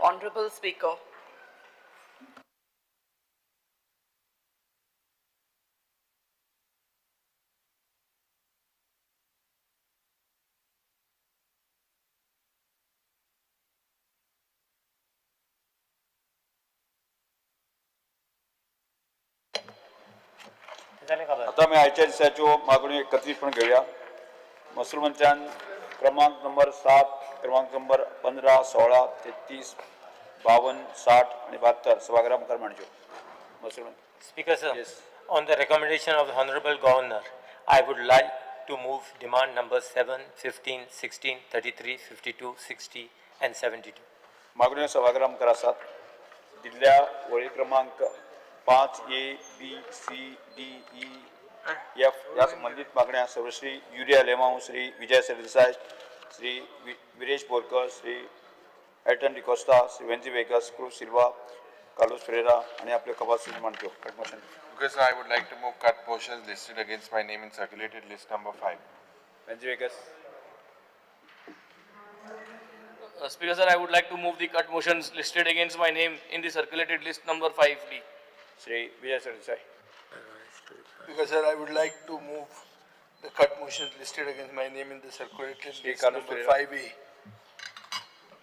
Honorable Speaker. आता मी आयच्या दिसाच्यो मागण्यो एकत्रीतपण घेवया. महसूल मंत्र्यान क्रमांक नंबर 7, क्रमांक नंबर 15, 16, 33, 52, 60 आणि 72 सभागृहा मुखार मांडच्यो. महसूल मंत्री. Speaker sir, yes. On the recommendation of the Honorable Governor, I would like to move demand number 7, 15, 16, 33, 52, 60 and 72. मागण्यो सभागृहा मुखार आसात. दिल्ल्या वळी क्रमांक 5 A B C D E F ह्या संबंदीत मागण्या सर्वश्री युरी आलेमांव, श्री विजय सरदेसाय, श्री विरेश बोरकर, श्री एल्टन डिकोस्टा, श्री वेन्झी वेगस, क्रूज सिल्वा, कार्लोस फेरेरा आणि आपले कपात सूचना मांडच्यो. Cut motion. Because I would like to move cut motions listed against my name in circulated list number 5. Venzy Viegas. Speaker sir, I would like to move the cut motions listed against my name in the circulated list number 5D. Shri Vijay Sardesai. Speaker sir, I would like to move the cut motions listed against my name in the circulated Shri list Carlos number Ferreira. 5A.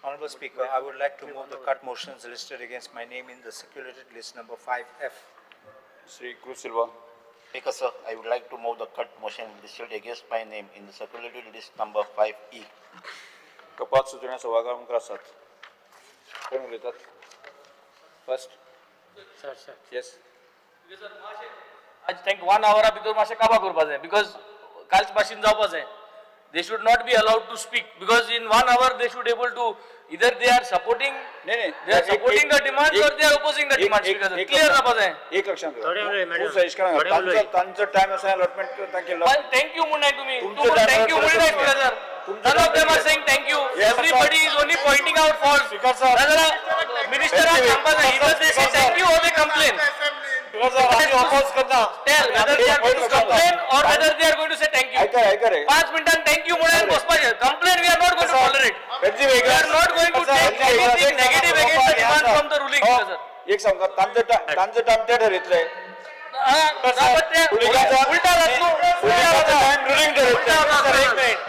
Honorable Speaker, I would like to move the cut motions listed against my name in the circulated list number 5F. Shri Cruz Silva. Speaker sir, I would like to move the cut motion listed against my name in the circulated list number 5E. कपात सूचना सभागृहा मुखार आसात. कोण उलयतात? First. Sir, sir. Yes. आज thank 1 आवरा भितर मातशें काबार करपा जाय, because कालच भाशेन जावपा जाय. They should not be allowed to speak because in 1 hour they should able to either they are supporting, नाही. they are supporting the demands or they are opposing the demands. Clear जावपा जाय. एक लक्षात थोडे उलय, मॅडम. सजेस्ट थोडे उलय. तांचो टायम आसा अलॉटमेंट केल्लो. पण thank you म्हूण नाय तुमी, तुमचो तूं time thank you म्हूण नाय allotment sir. तुमचो None of them time are saying thank you. Yes, Everybody is only pointing out faults. Speaker sir. नाजाल्यार मिनिस्टराक सांगपा जाय, either they say thank you or they complain. Tell whether they are going to complain or whether they are going to say thank you. आयका आयका रे. 5 मिनटां thank you म्हणून बसपाचें. Complain we are not going to tolerate. Venzy We Viegas. are not going to take anything negative against the demand from the ruling, sir. एक सांगता, तांचो time ते ठरयतले. उलटा जातलो. टायम रुलींग ठरयतले. सर, एक minute.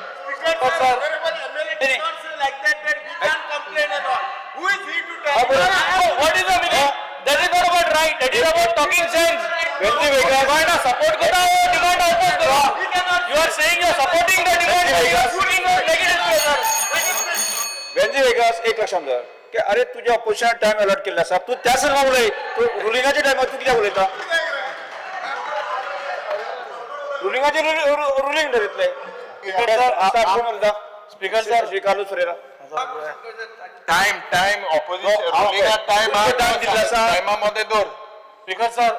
What is the meaning? That is not about right. That is about talking sense. Venzy Viegas. Demand support करता or demand oppose करता. You are saying you are supporting the demand, but you are putting out negative pressure. Venzy Viegas, एक लक्षात धर की अरे तुझ्या opposition time allot केल्लो आसा, तूं त्या संदर्भात उलय. तूं रुलिंगाच्या टायमार तूं कित्याक उलयता? रुलिंगाचे रुलींग ठरयतले. कोण उलयता? Speaker sir. Shri Carlos Ferreira. Time, time, opposition, No, ruling time, तुमचो time दिल्लो आसा. टायमा मदें दवर. स्पीकर सर,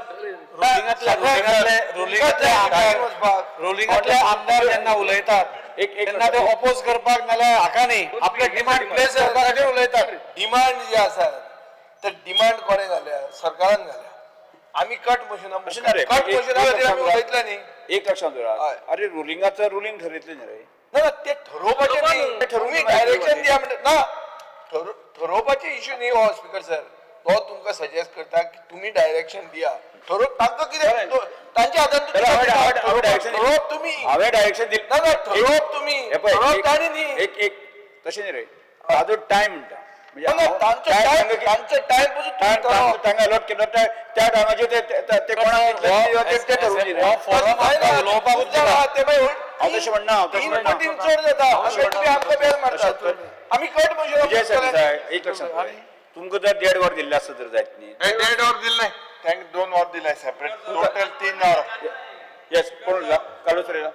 रुलिंगातले आमदार जेन्ना उलयतात एक एक तेन्ना ते ऑपोज करपाक नाल्यार हाका न्ही, आपले डिमांड प्लेस करपा खातीर उलयतात. डिमांड जे आसा ते डिमांड कोणें घाल्या? सरकारान घाल्या. आमी कट मोशना अशें ना रे. कट मोशना खातीर आमी उलयतले न्ही. एक लक्षात दवर. हय. अरे रुलिंगाचो रुलींग ठरयतले न्ही रे. ना ना, ते ठरोवपाचें न्ही, ते ठरोवपा तुमी न्ही. डायरेक्शन दिया म्हणटा ना, ठरोवपाचें इशू न्ही हो स्पीकर सर. तो तुमकां सजेस्ट करता की तुमी डायरेक्शन दिया. ठरोव तांकां कितें तांच्या हातान ठरोवप तुमी. हांवें डायरेक्शन दिलें ना ना, ठरोवप तुमी, हे पळय, ठरोवप तांणी न्ही. एक एक तशें न्ही रे, ताजो टायम म्हणटा. म्हणजे ना, ना, तांचो टायम, तांचो टायम पसून तुमी ठरोवप. तांकां अलॉट केलो त्या टायमाचेर ते कोणाक दितले ते ठरोवन दिले. हो फोरम आमकां उलोवपाकूच दिना. ते मागीर हांव तशें म्हणना, हांव तशें तीन म्हणना. पटीन चड जाता. आमी आमकां बेल मारतात. आमी कट विजय मोशन सरदेसाय, एक लक्षात दवर. तुमकां जर देड वर दिल्लें आसत तर जायत न्ही. देड वर दिलें, तांकां 2 वर दिलें सेपरेट, टोटल 3 वर. येस, कोण उलयता? कार्लोस फेरेरा.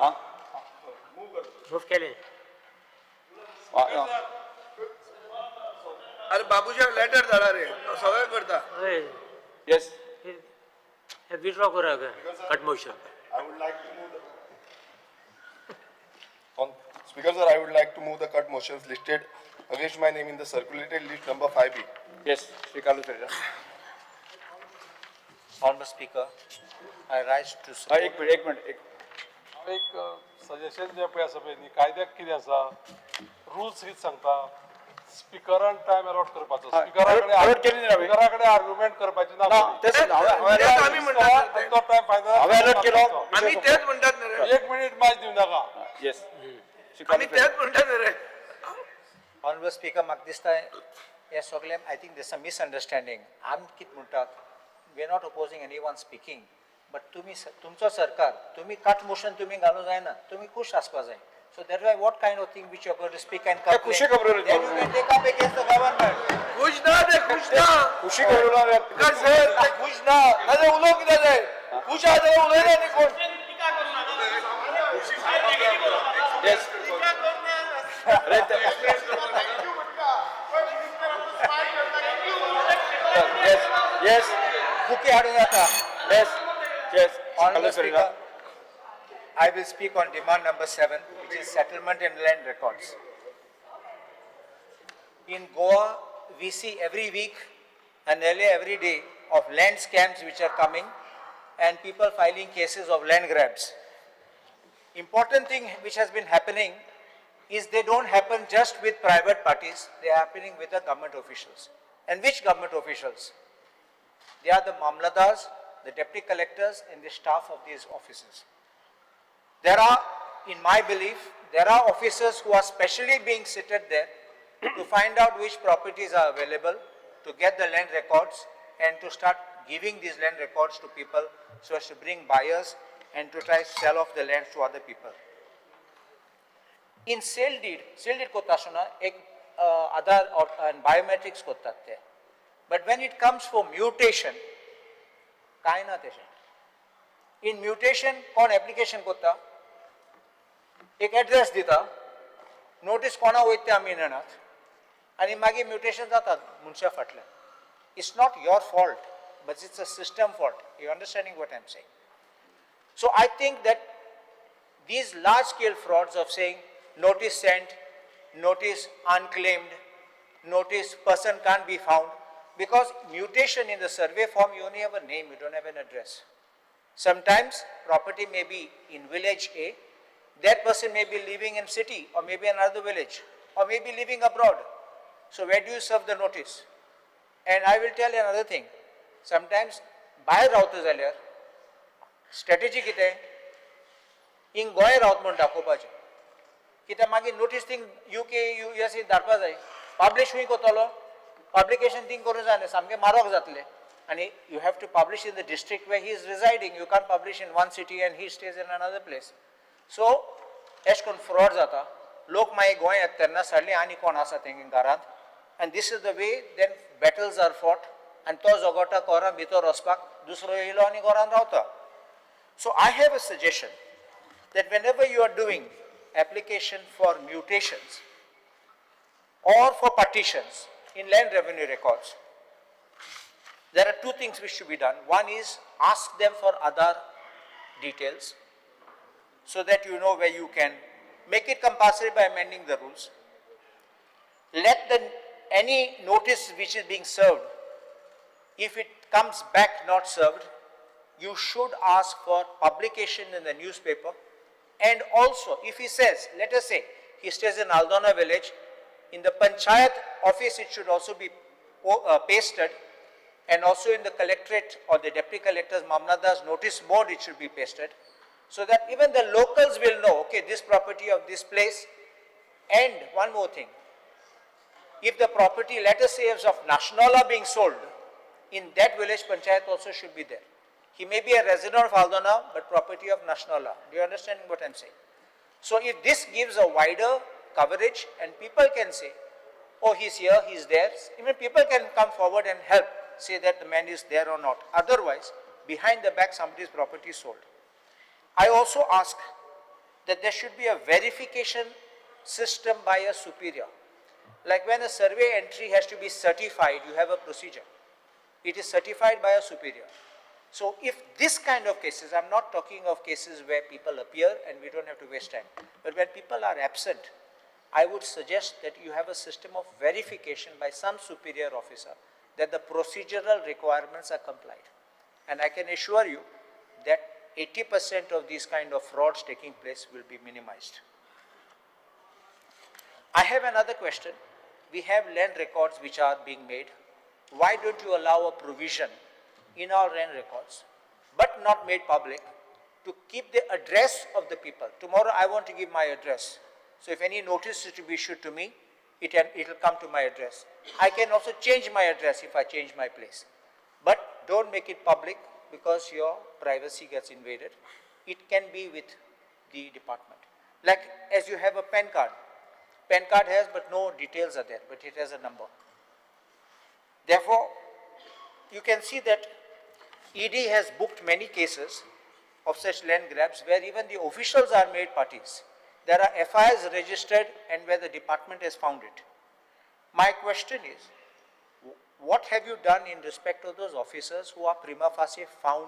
आं Move केलें. आं अरे बाबूशाक लेटर धाडा रे, तो सगळें करता. हय. येस. हे विथड्रॉ करा cut motion. I would like to move the On Speaker sir, I would like to move the cut motions listed against my name in the circulated list number 5B. Yes, Shri Carlos Ferreira. Honorable Speaker, I rise to हा support. एक minute, एक minute, एक एक suggestion जें पळय आसा पळय न्ही, कायद्याक कितें आसा, रुल्स कितें सांगता, स्पिकरान टायम अलॉट करपाचो. allot केली न्ही हांवें. स्पिकरा कडेन आर्ग्युमेंट करपाची ना. ना, तेच तेच आमी म्हणटात सर ते. तो टायम फायनल हांवें अलॉट केलो. आमी तेच म्हणटात न्ही रे. एक मिनिट मायज दिवं नाका. येस. आमी तेच म्हणटात न्ही रे. ऑनरेबल स्पीकर, म्हाका दिसता हें सगळें, I think there's a misunderstanding. आमी कितें म्हणटात, we are not opposing anyone speaking, but तुमी तुमचो सरकार, तुमी कट मोशन तुमी घालूंक जायना, तुमी खूश आसपा जाय. So that why what kind of thing which you are to speak and ते खुशी खबर Then you can take up against the government. खुश ना ते, खुश ना. खुशी खबर. स्पीकर सर, ते खुश ना, नाजाल्यार उलोवंक कित्याक जाय? खुश आहा जाल्यार उलयना न्ही कोण. येस. येस येस. बुके हाडून जाता. Yes yes. Honorable Speaker, I will speak on demand number 7, which is settlement and land records. In Goa, we see every week and nearly every day of land scams which are coming and people filing cases of land grabs. Important thing which has been happening is they don't happen just with private parties, they are happening with the government officials. And which government officials? They are the mamladars, the deputy collectors and the staff of these offices. There are, in my belief, there are officers who are specially being seated there to find out which properties are available, to get the land records and to start giving these land records to people so as to bring buyers and to try to sell off the lands to other people. In sale deed, sale deed कोत्ता आसतना एक आधार and biometrics कोत्तात ते. But when it comes for mutation, कांय ना तेशें. In mutation कोण application कोत्ता, एक एड्रेस दिता, नोटीस कोणा वयता तें आमी नेणात, आनी मागीर म्युटेशन जाता मनशा फाटल्यान. It's not your fault, but it's a system fault. You understanding what I am saying? So I think that these large scale frauds of saying notice sent, notice unclaimed, notice person can't be found, because mutation in the survey form you only have a name, you don't have an address. Sometimes property may be in village A, that person may be living in city or maybe another village or maybe living abroad. So where do you serve the notice? And I will tell you another thing. Sometimes भायर रावता जाल्यार strategy कितें, हिंग गोंय रावत म्हूण दाखोवपाचें, कित्याक मागीर notice thing UK US धाडपा जाय. पब्लिश खंय करतलो, पब्लिकेशन थिंग करूंक जायना, सामकें मारोग जातलें. आनी you have to publish in the district where he is residing. You can publish in one city and he stays in another place. So एश करून फ्रॉड जाता. लोक मागीर गोंय येता तेन्ना सडली आनी कोण आसा तेंगे घरांत, and this is the way then battles are fought. आनी तो झगडटा घरां भितर वचपाक, दुसरो येयलो आनी घरान रावता. So I have a suggestion that whenever you are doing application for mutations or for partitions in land revenue records, there are two things which should be done. One is ask them for other details so that you know where you can make it compulsory by amending the rules. Let the any notice which is being served, if it comes back not served, you should ask for publication in the newspaper. And also, if he says, let us say, he stays in Aldona village, in the panchayat office it should also be pasted, and also in the collectorate or the deputy collector's Mamladar's notice board it should be pasted, so that even the locals will know, okay, this property of this place. And one more thing, if the property, let us say, is of Nationala being sold, in that village panchayat also should be there. He may be a resident of Aldona, but property of Nationala. Do you understand what I am saying? So if this gives a wider coverage and people can say, oh, he's here, he's there, even people can come forward and help, say that the man is there or not. Otherwise, behind the back, somebody's property is sold. I also ask that there should be a verification system by a superior. Like when a survey entry has to be certified, you have a procedure. It is certified by a superior. So if this kind of cases, I'm not talking of cases where people appear and we don't have to waste time, but when people are absent, I would suggest that you have a system of verification by some superior officer that the procedural requirements are complied. And I can assure you that 80% of these kind of frauds taking place will be minimized. I have another question, We have land records which are being made. Why don't you allow a provision in our land records, but not made public, to keep the address of the people? Tomorrow I want to give my address. So if any notice is to be issued to me, it'll come to my address. I can also change my address if I change my place. But don't make it public because your privacy gets invaded. It can be with the department. Like as you have a PAN card. PAN card has, but no details are there, but it has a number. Therefore, you can see that ED has booked many cases of such land grabs where even the officials are made parties. There are FIRs registered and where the department has found it. My question is, what have you done in respect of those officers who are prima facie found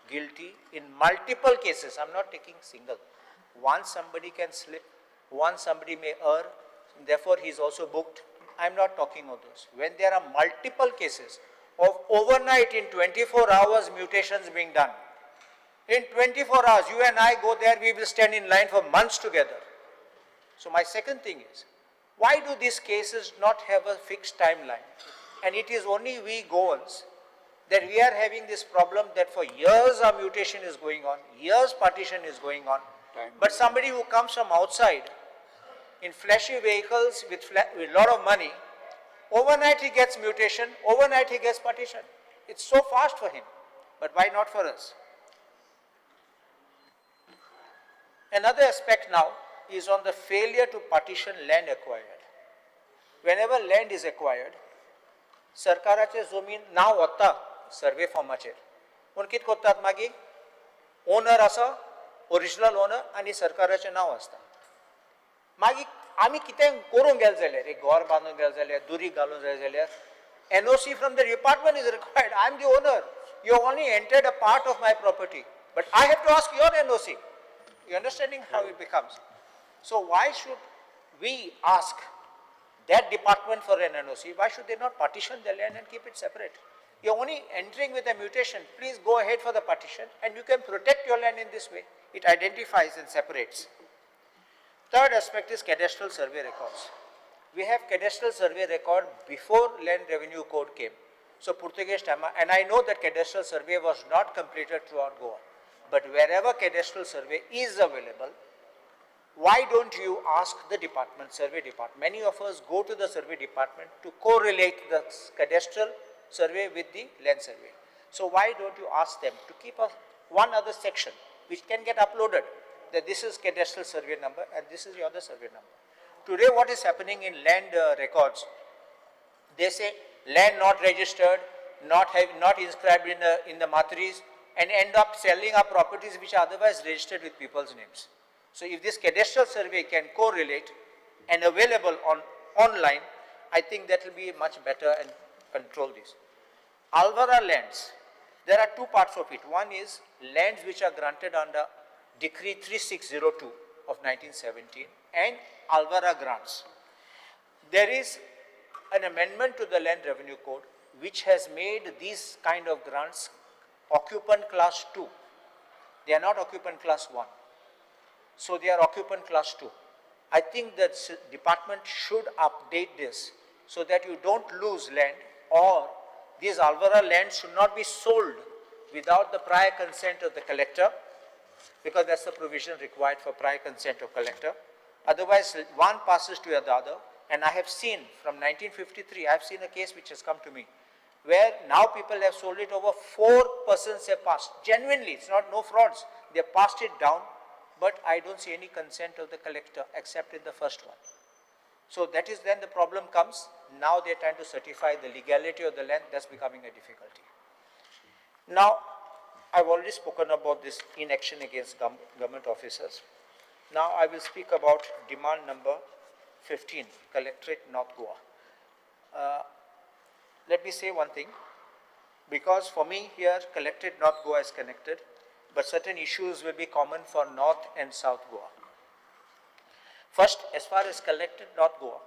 guilty in multiple cases? I'm not taking single. Once somebody can slip, once somebody may err, therefore he is also booked. I'm not talking of those. When there are multiple cases of overnight in 24 hours mutations being done, in 24 hours, you and I go there, we will stand in line for months together. So my second thing is, why do these cases not have a fixed timeline? And it is only we Goans that we are having this problem that for years our mutation is going on, years partition is going on. But somebody who comes from outside in flashy vehicles with a lot of money, overnight he gets mutation, overnight he gets partition. It's so fast for him, but why not for us? Another aspect now is on the failure to partition land acquired. Whenever land is acquired, सरकाराचे जमीन नाव वता survey फॉर्माचेर, पूण कितें करतात मागीर owner आसा, original owner आनी सरकाराचें नांव आसता. मागीर आमी कितें करूंक गेले जाल्यार, एक घर बांदूंक गेले जाल्यार, दुरी घालूंक जाय जाल्यार NOC from the department is required. I am the owner. You only entered a part of my property, but I have to ask your NOC. You understanding how it becomes? So why should we ask that department for an NOC? Why should they not partition the land and keep it separate? You're only entering with a mutation. Please go ahead for the partition and you can protect your land in this way. It identifies and separates. Third aspect is cadastral survey records. We have cadastral survey record before Land Revenue Code came. So Portuguese time, and I know that cadastral survey was not completed throughout Goa. But wherever cadastral survey is available, why don't you ask the department, survey department? Many of us go to the survey department to correlate the cadastral survey with the land survey. So why don't you ask them to keep a one other section which can get uploaded, that this is cadastral survey number and this is the other survey number. Today what is happening in land records, they say land not registered, not inscribed in the matris, and end up selling our properties which are otherwise registered with people's names. So if this cadastral survey can correlate and available on online, I think that will be much better and control this. Alvara lands, there are two parts of it. One is lands which are granted under Decree 3602 of 1917 and Alvara grants. There is an amendment to the Land Revenue Code which has made these kind of grants occupant class 2. They are not occupant class 1. So they are occupant class 2. I think that department should update this so that you don't lose land, or these Alvara lands should not be sold without the prior consent of the collector, because that's the provision required for prior consent of collector. Otherwise, one passes to the other, and I have seen from 1953, I have seen a case which has come to me, where now people have sold it over, 4 persons have passed. Genuinely, it's not no frauds. They have passed it down, but I don't see any consent of the collector except in the first one. So that is when the problem comes. Now they are trying to certify the legality of the land. That's becoming a difficulty. Now, I've already spoken about this inaction against government officers. Now I will speak about demand number 15, Collectorate North Goa. Let me say one thing, because for me here, Collectorate North Goa is connected, but certain issues will be common for North and South Goa. First, as far as Collectorate North Goa,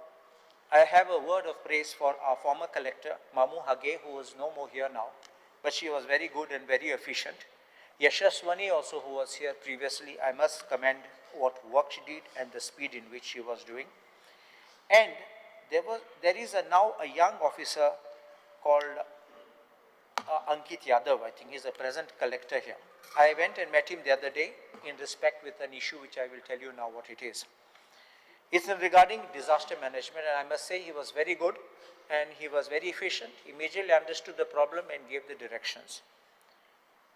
I have a word of praise for our former collector, Mamu Hage, who is no more here now, but she was very good and very efficient. Yashaswani also, who was here previously, I must commend what work she did and the speed in which she was doing. And There is now a young officer called Ankit Yadav, I think he's the present collector here. I went and met him the other day in respect with an issue which I will tell you now what it is. It's in regarding disaster management, and I must say he was very good and he was very efficient, immediately understood the problem and gave the directions.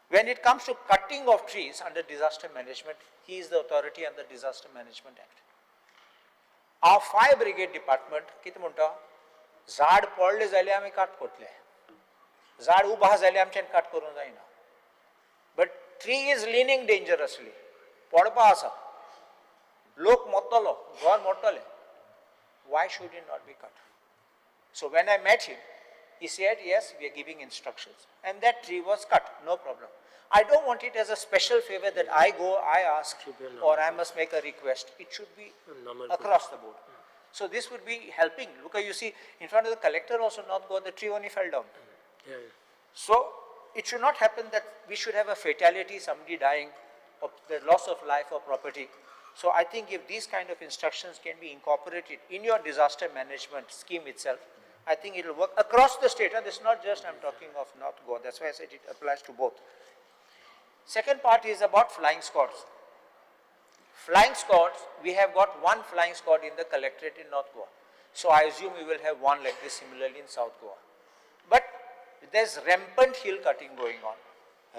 When it comes to cutting of trees under disaster management, he is the authority under Disaster Management Act. Our fire brigade department, कितें म्हणटा, झाड पडलें जाल्यार आमी काट करतले, झाड उबा आहा जाल्यार आमच्यान काट करूंक जायना. But tree is leaning dangerously, पडपा आसा, लोक मरतलो, घर मोडटले. Why should it not be cut? So when I met him, he said, yes, we are giving instructions. And that tree was cut, no problem. I don't want it as a special favor that I go, I ask, or I must make a request. It should be across the board. So this would be helping. Look, you see, in front of the collector also North Goa, the tree only fell down. Yeah. So it should not happen that we should have a fatality, somebody dying, or the loss of life or property. So I think if these kind of instructions can be incorporated in your disaster management scheme itself, I think it will work across the state. And it's not just I'm talking of North Goa. That's why I said it applies to both. Second part is about flying squads. Flying squads, we have got one flying squad in the collectorate in North Goa. So I assume we will have one like this similarly in South Goa. But there's rampant hill cutting going on,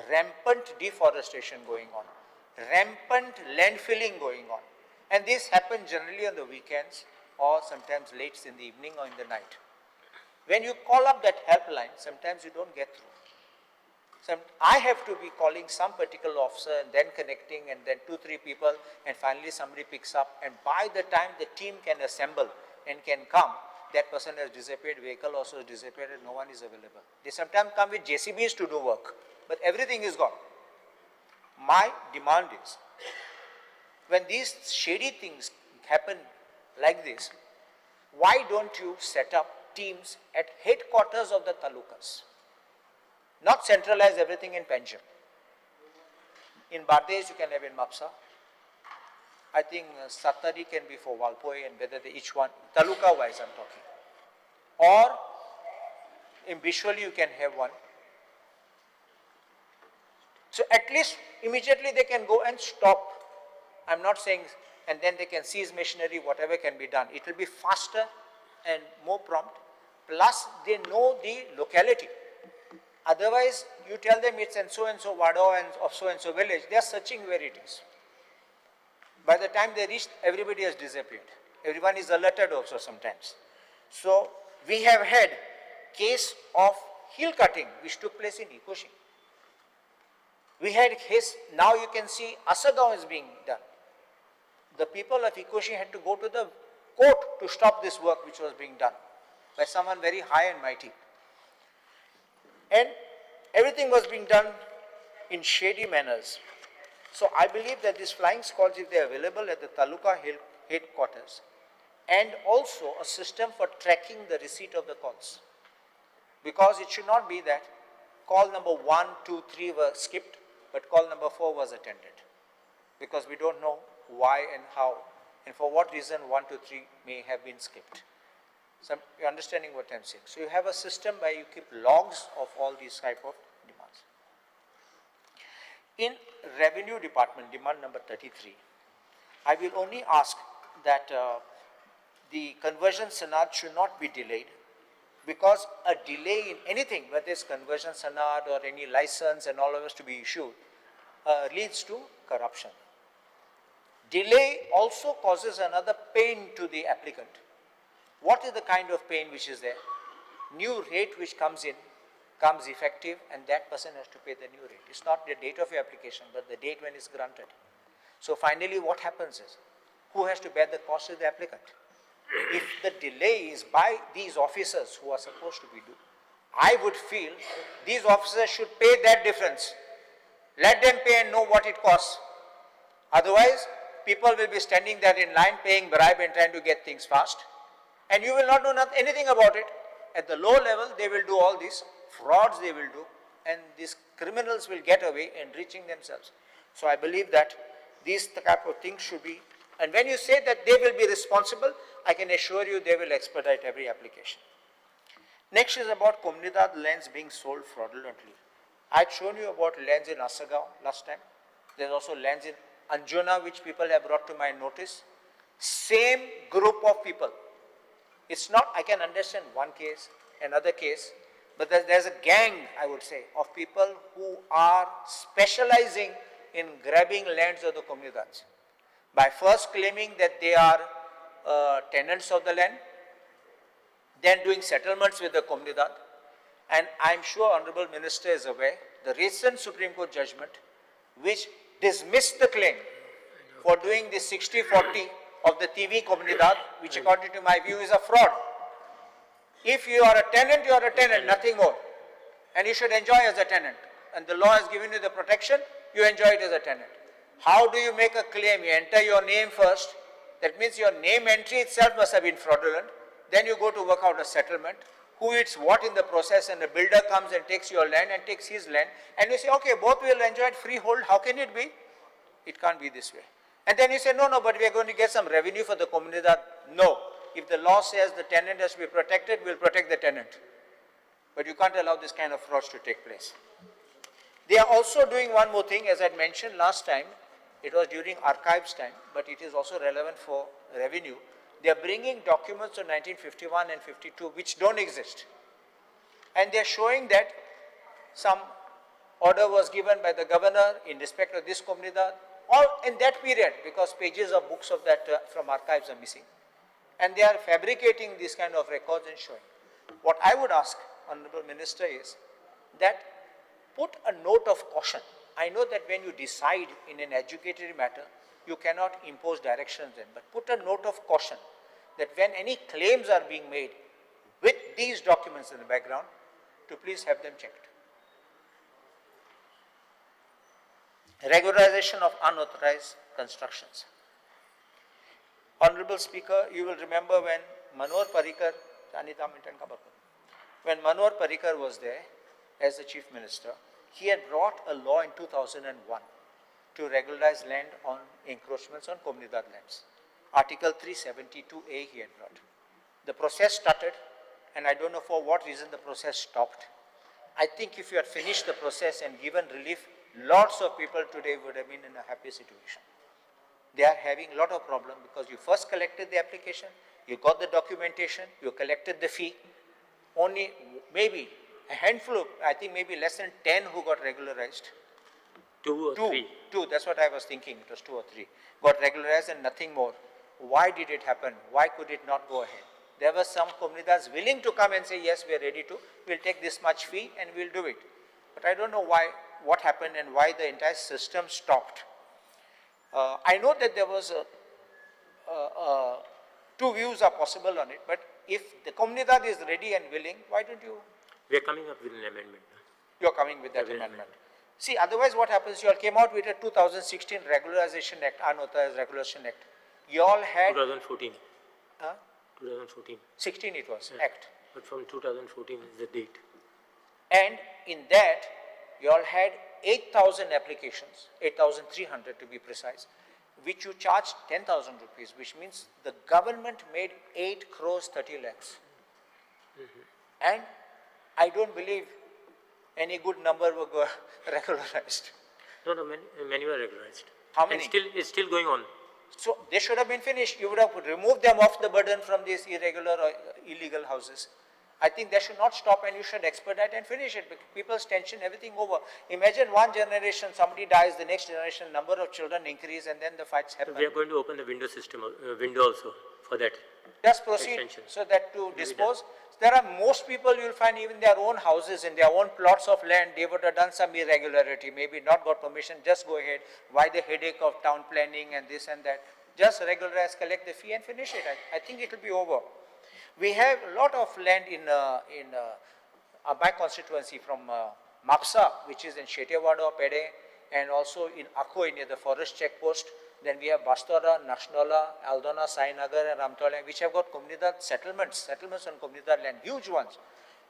rampant deforestation going on, rampant landfilling going on. And this happens generally on the weekends or sometimes late in the evening or in the night. When you call up that helpline, sometimes you don't get through. I have to be calling some particular officer and then connecting and then 2-3 people, and finally somebody picks up, and by the time the team can assemble and can come, that person has disappeared, vehicle also has disappeared, and no one is available. They sometimes come with JCBs to do work, but everything is gone. My demand is, when these shady things happen like this, why don't you set up teams at headquarters of the talukas? Not centralize everything in Panjim. In Bardez, you can have in Mapsa. I think Satari can be for Valpoi, and whether they each one, taluka wise I'm talking. Or in Bishwali you can have one. So at least immediately they can go and stop. I'm not saying, and then they can seize machinery, whatever can be done. It will be faster and more prompt. Plus they know the locality. Otherwise, you tell them it's in so and so Wado and of so and so village, they are searching where it is. By the time they reach, everybody has disappeared. Everyone is alerted also sometimes. So we have had case of hill cutting which took place in Ikoshi. We had case, now you can see Asagaon is being done. The people of Ikoshi had to go to the court to stop this work which was being done by someone very high and mighty. And everything was being done in shady manners. So I believe that these flying squads, if they are available at the taluka headquarters, and also a system for tracking the receipt of the calls. Because it should not be that call number 1, 2, 3 were skipped, but call number 4 was attended. Because we don't know why and how, and for what reason 1, 2, 3 may have been skipped. So you're understanding what I'm saying. So you have a system where you keep logs of all these type of demands. In revenue department, demand number 33, I will only ask that the conversion sanad should not be delayed, because a delay in anything, whether it's conversion sanad or any license and all of us to be issued, leads to corruption. Delay also causes another pain to the applicant. What is the kind of pain which is there? New rate which comes in, comes effective, and that person has to pay the new rate. It's not the date of your application, but the date when it's granted. So finally what happens is, who has to bear the cost is the applicant. If the delay is by these officers who are supposed to be due, I would feel these officers should pay that difference. Let them pay and know what it costs. Otherwise, people will be standing there in line paying bribe and trying to get things fast. And you will not know anything about it. At the low level, they will do all these frauds they will do, and these criminals will get away enriching themselves. So I believe that these type of things should be And when you say that they will be responsible, I can assure you they will expedite every application. Next is about Comunidade lands being sold fraudulently. I had shown you about lands in Assagao last time. There's also lands in Anjuna which people have brought to my notice. Same group of people. It's not, I can understand one case, another case, but there's a gang, I would say, of people who are specializing in grabbing lands of the Comunidades. By first claiming that they are tenants of the land, then doing settlements with the Comunidade, and I'm sure Honorable Minister is aware, the recent Supreme Court judgment, which dismissed the claim for doing the 60-40 of the TV Comunidade, which according to my view is a fraud. If you are a tenant, you are a tenant, nothing more. And you should enjoy as a tenant. And the law has given you the protection, you enjoy it as a tenant. How do you make a claim? You enter your name first. That means your name entry itself must have been fraudulent. Then you go to work out a settlement. Who eats what in the process, and the builder comes and takes your land and takes his land. And you say, okay, both will enjoy it freehold. How can it be? It can't be this way. And then you say, no, no, but we are going to get some revenue for the Comunidade. No. If the law says the tenant has to be protected, we'll protect the tenant. But you can't allow this kind of frauds to take place. They are also doing one more thing, as I had mentioned last time, it was during archives time, but it is also relevant for revenue. They are bringing documents of 1951 and 52 which don't exist. And they are showing that some order was given by the governor in respect of this Comunidade, all in that period, because pages of books of that from archives are missing. And they are fabricating these kind of records and showing. What I would ask, Honorable Minister, is that put a note of caution. I know that when you decide in an adjudicatory matter, you cannot impose directions then, but put a note of caution that when any claims are being made with these documents in the background, to please have them checked. Regularization of unauthorized constructions. Honorable Speaker, you will remember when Manohar Parrikar, when Manohar Parrikar was there as the Chief Minister, he had brought a law in 2001 to regularize land on encroachments on Comunidade lands. Article 372A he had brought. The process started, and I don't know for what reason the process stopped. I think if you had finished the process and given relief, lots of people today would have been in a happy situation. They are having a lot of problem because you first collected the application, you got the documentation, you collected the fee. Only maybe a handful of, I think maybe less than 10 who got regularized. 2 or 3. Two, that's what I was thinking, it was 2 or 3. Got regularized and nothing more. Why did it happen? Why could it not go ahead? There were some comunidades willing to come and say, yes, we are ready to, we'll take this much fee and we'll do it. But I don't know why, what happened and why the entire system stopped. I know that there was two views are possible on it, but if the comunidad is ready and willing, why don't you? We are coming up with an amendment. You are coming with that amendment. See, otherwise what happens, you all came out with a 2016 Regularization Act, Unauthorized Regularization Act. You all had... 2014. Huh? 2014. 16 it was, yeah. Act. But from 2014 is the date. And in that, you all had 8,000 applications, 8,300 to be precise, which you charged 10,000 rupees, which means the government made 8 crores 30 lakhs. Mm-hmm. And I don't believe any good number were regularized. No, no, many were regularized. How many? And still, it's still going on. So they should have been finished. You would have removed them off the burden from these irregular or illegal houses. I think they should not stop, and you should expedite and finish it. Because people's tension, everything over. Imagine one generation, somebody dies, the next generation, number of children increase, and then the fights happen. So we are going to open the window system, window also for that. Just proceed extension. So that to dispose. There are most people you will find even their own houses, in their own plots of land, they would have done some irregularity, maybe not got permission, just go ahead. Why the headache of town planning and this and that? Just regularize, collect the fee and finish it. I think it will be over. We have a lot of land in my constituency from Mapsa, which is in Shetewada, Pede, and also in Akoi near the forest checkpost. Then we have Bastora, Nashnola, Aldona, Sainagar and Ramtole, which have got Comunidad settlements on Comunidad land, huge ones.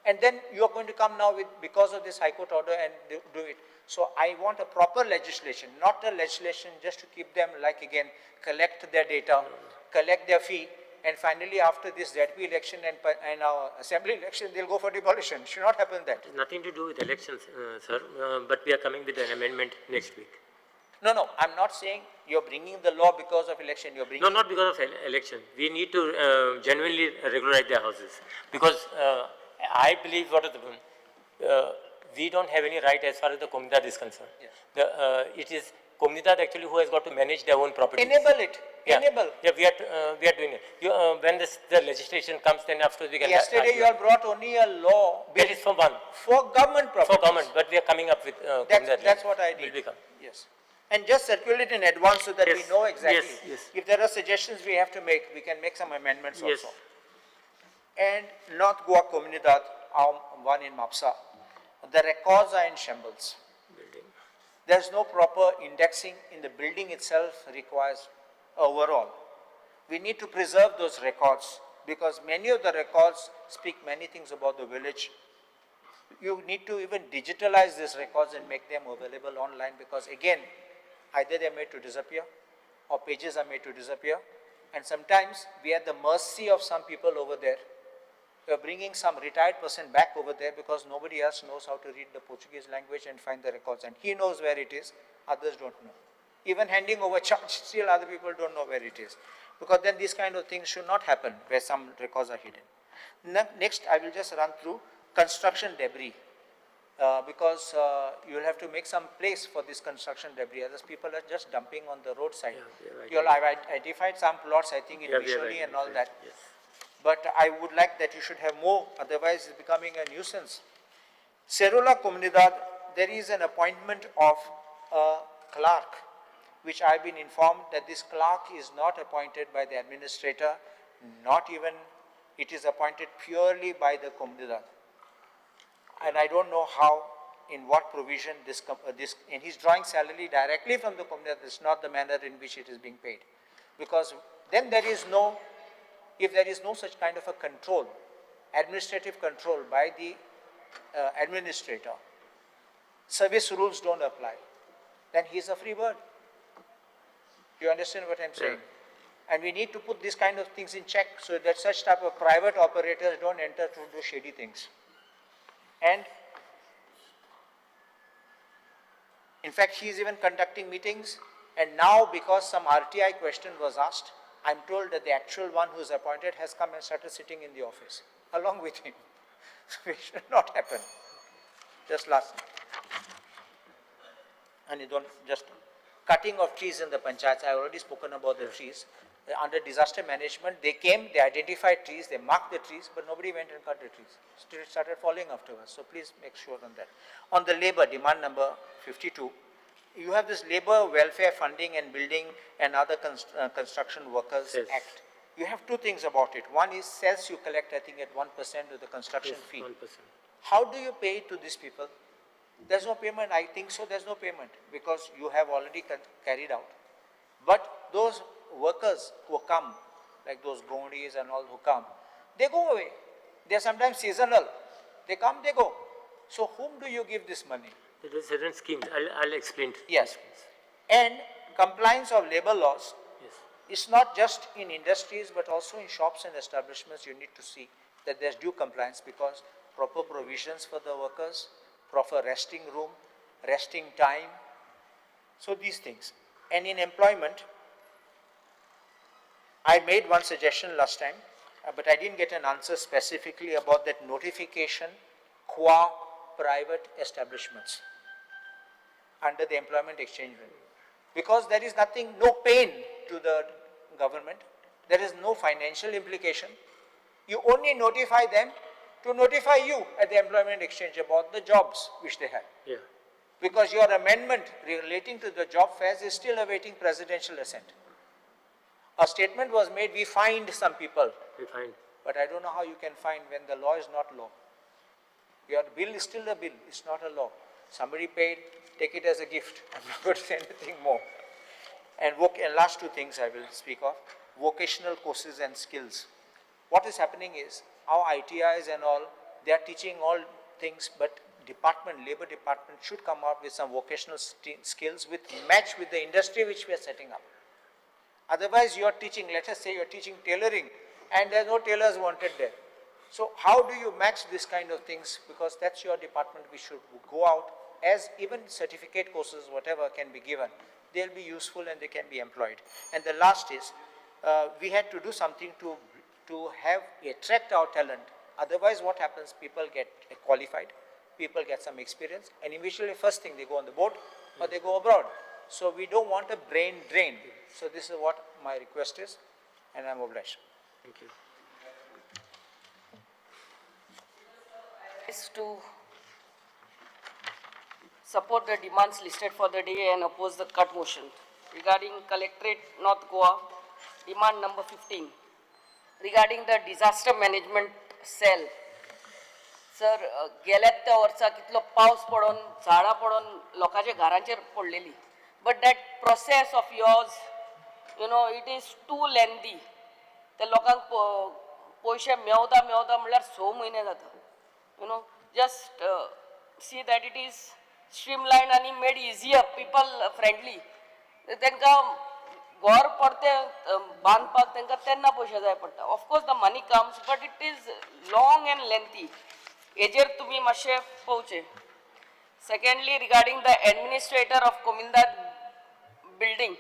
And then you are going to come now with, because of this High Court order, and do it. So I want a proper legislation, not a legislation just to keep them, like again, collect their data, collect their fee, and finally after this ZP election and our assembly election, they'll go for demolition. Should not happen that. It has nothing to do with elections, sir, but we are coming with an amendment next week. No, no, I'm not saying you're bringing the law because of election, you're bringing... No, not because of election. We need to genuinely regularize their houses, because I believe what is the... we don't have any right as far as the Comunidad is concerned. Yes. It is Comunidad actually who has got to manage their own property. Enable it. Yeah. Enable. Yeah, we are doing it. When the legislation comes, then after we can... Yesterday you have brought only a law. That is for one. For government properties. For government, but we are coming up with Comunidad. That's what I did. Will become. Yes. And just circulate in advance so that yes. we know exactly. Yes, yes. If there are suggestions we have to make, we can make some amendments yes. also. And North Goa Comunidad, our one in Mapsa, the records are in shambles. Building. There's no proper indexing in the building itself requires overall. We need to preserve those records because many of the records speak many things about the village. You need to even digitalize these records and make them available online because again, either they're made to disappear or pages are made to disappear. And sometimes we are at the mercy of some people over there. We are bringing some retired person back over there because nobody else knows how to read the Portuguese language and find the records. And he knows where it is, others don't know. Even handing over charge, still other people don't know where it is. Because then these kind of things should not happen where some records are hidden. Next, I will just run through construction debris. Because you will have to make some place for this construction debris. Others people are just dumping on the roadside. Yeah, you all have identified some plots, I think, in Misholi and all that. Yes. But I would like that you should have more, otherwise it's becoming a nuisance. Serula Comunidad, there is an appointment of a clerk, which I've been informed that this clerk is not appointed by the administrator, not even, it is appointed purely by the Comunidad. And I don't know how, in what provision this, and he's drawing salary directly from the Comunidad. It's not the manner in which it is being paid. Because then there is no, if there is no such kind of a control, administrative control by the administrator, service rules don't apply, then he's a free bird. You understand what I'm saying? Yeah. And we need to put these kind of things in check so that such type of private operators don't enter to do shady things. And in fact, he is even conducting meetings. And now, because some RTI question was asked, I'm told that the actual one who is appointed has come and started sitting in the office along with him, which should not happen. Just last. And you don't just cutting of trees in the panchayats. I already spoken about the trees. Under disaster management, they came, they identified trees, they marked the trees, but nobody went and cut the trees. Still it started falling afterwards. So please make sure on that. On the labor, demand number 52, you have this Labor Welfare Funding and Building and Other Construction Workers yes. Act. You have two things about it. One is sales you collect, I think, at 1% of the construction yes, fee. 1%. How do you pay to these people? There's no payment. I think so, there's no payment because you have already carried out. But those workers who come, like those gondis and all who come, they go away. They're sometimes seasonal. They come, they go. So whom do you give this money? There are certain schemes. I'll explain. Yes. And compliance of labor laws. Yes. It's not just in industries, but also in shops and establishments. You need to see that there's due compliance because proper provisions for the workers, proper resting room, resting time. So these things. And in employment, I made one suggestion last time, but I didn't get an answer specifically about that notification qua private establishments under the Employment Exchange Bill. Because there is nothing, no pain to the government, there is no financial implication. You only notify them to notify you at the Employment Exchange about the jobs which they have. Yeah. Because your amendment relating to the job fairs is still awaiting presidential assent. A statement was made, we fined some people. We find. But I don't know how you can find when the law is not law. Your bill is still a bill, it's not a law. Somebody paid, take it as a gift. I'm not going to say anything more. And last two things I will speak of, vocational courses and skills. What is happening is, our ITIs and all, They are teaching all things, but department, labor department should come out with some vocational skills with match with the industry which we are setting up. Otherwise, you are teaching, let us say you are teaching tailoring and there are no tailors wanted there. So how do you match this kind of things? Because that's your department, we should go out as even certificate courses, whatever can be given, they'll be useful and they can be employed. And the last is, we had to do something to have attract our talent. Otherwise, what happens, people get qualified, people get some experience, and immediately first thing they go on the boat or they go abroad. So we don't want a brain drain. So this is what my request is, and I'm obliged. Thank you. Is to support the demands listed for the day and oppose the cut motion regarding Collectorate North Goa, demand number 15, regarding the disaster management cell. Sir, गेल्यात त्या वर्सा कितलो पावस पडोन झाडां पडोन लोकांच्या घरांचेर पडलेली, but that process of yours, it is too lengthy. ते लोकांक पयशे मेवता मेवता म्हणल्यार 6 म्हयने जाता. Just see that it is streamlined आनी मेड इजियर, पिपल फ्रेंडली. तांकां घर परतें बांदपाक तांकां तेन्ना पयशे जाय पडटा. Of course the money comes, but it is long and lengthy. हेजेर तुमी मातशें पळोवचें. Secondly, regarding the administrator of Comunidade building,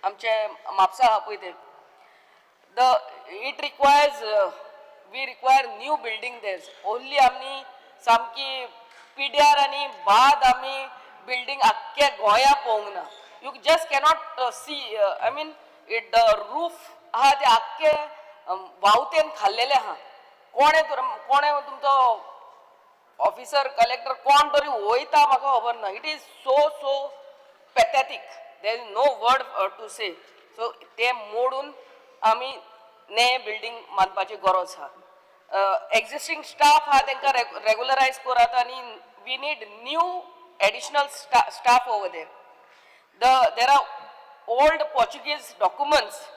आमचे म्हापसा आहा पळय तें, the it requires we require new building there. Only आमी सामकी पिड्यार आनी बाद आमी बिल्डींग आख्ख्या गोंया पळोवंक ना. You just cannot see, I mean it the roof आहा ते आख्खे व्हांवतेन खाल्लेले आहा. कोणे कोणे तुमचो ऑफिसर कलेक्टर कोण तरी वयता म्हाका खबर ना. It is so so pathetic, there is no word to say. So ते मोडून आमी ने बिल्डींग बांदपाची गरज आहा. एक्झिस्टींग स्टाफ आहा तांकां रेगुलरायज करात आनी we need new additional staff over there. There are old Portuguese documents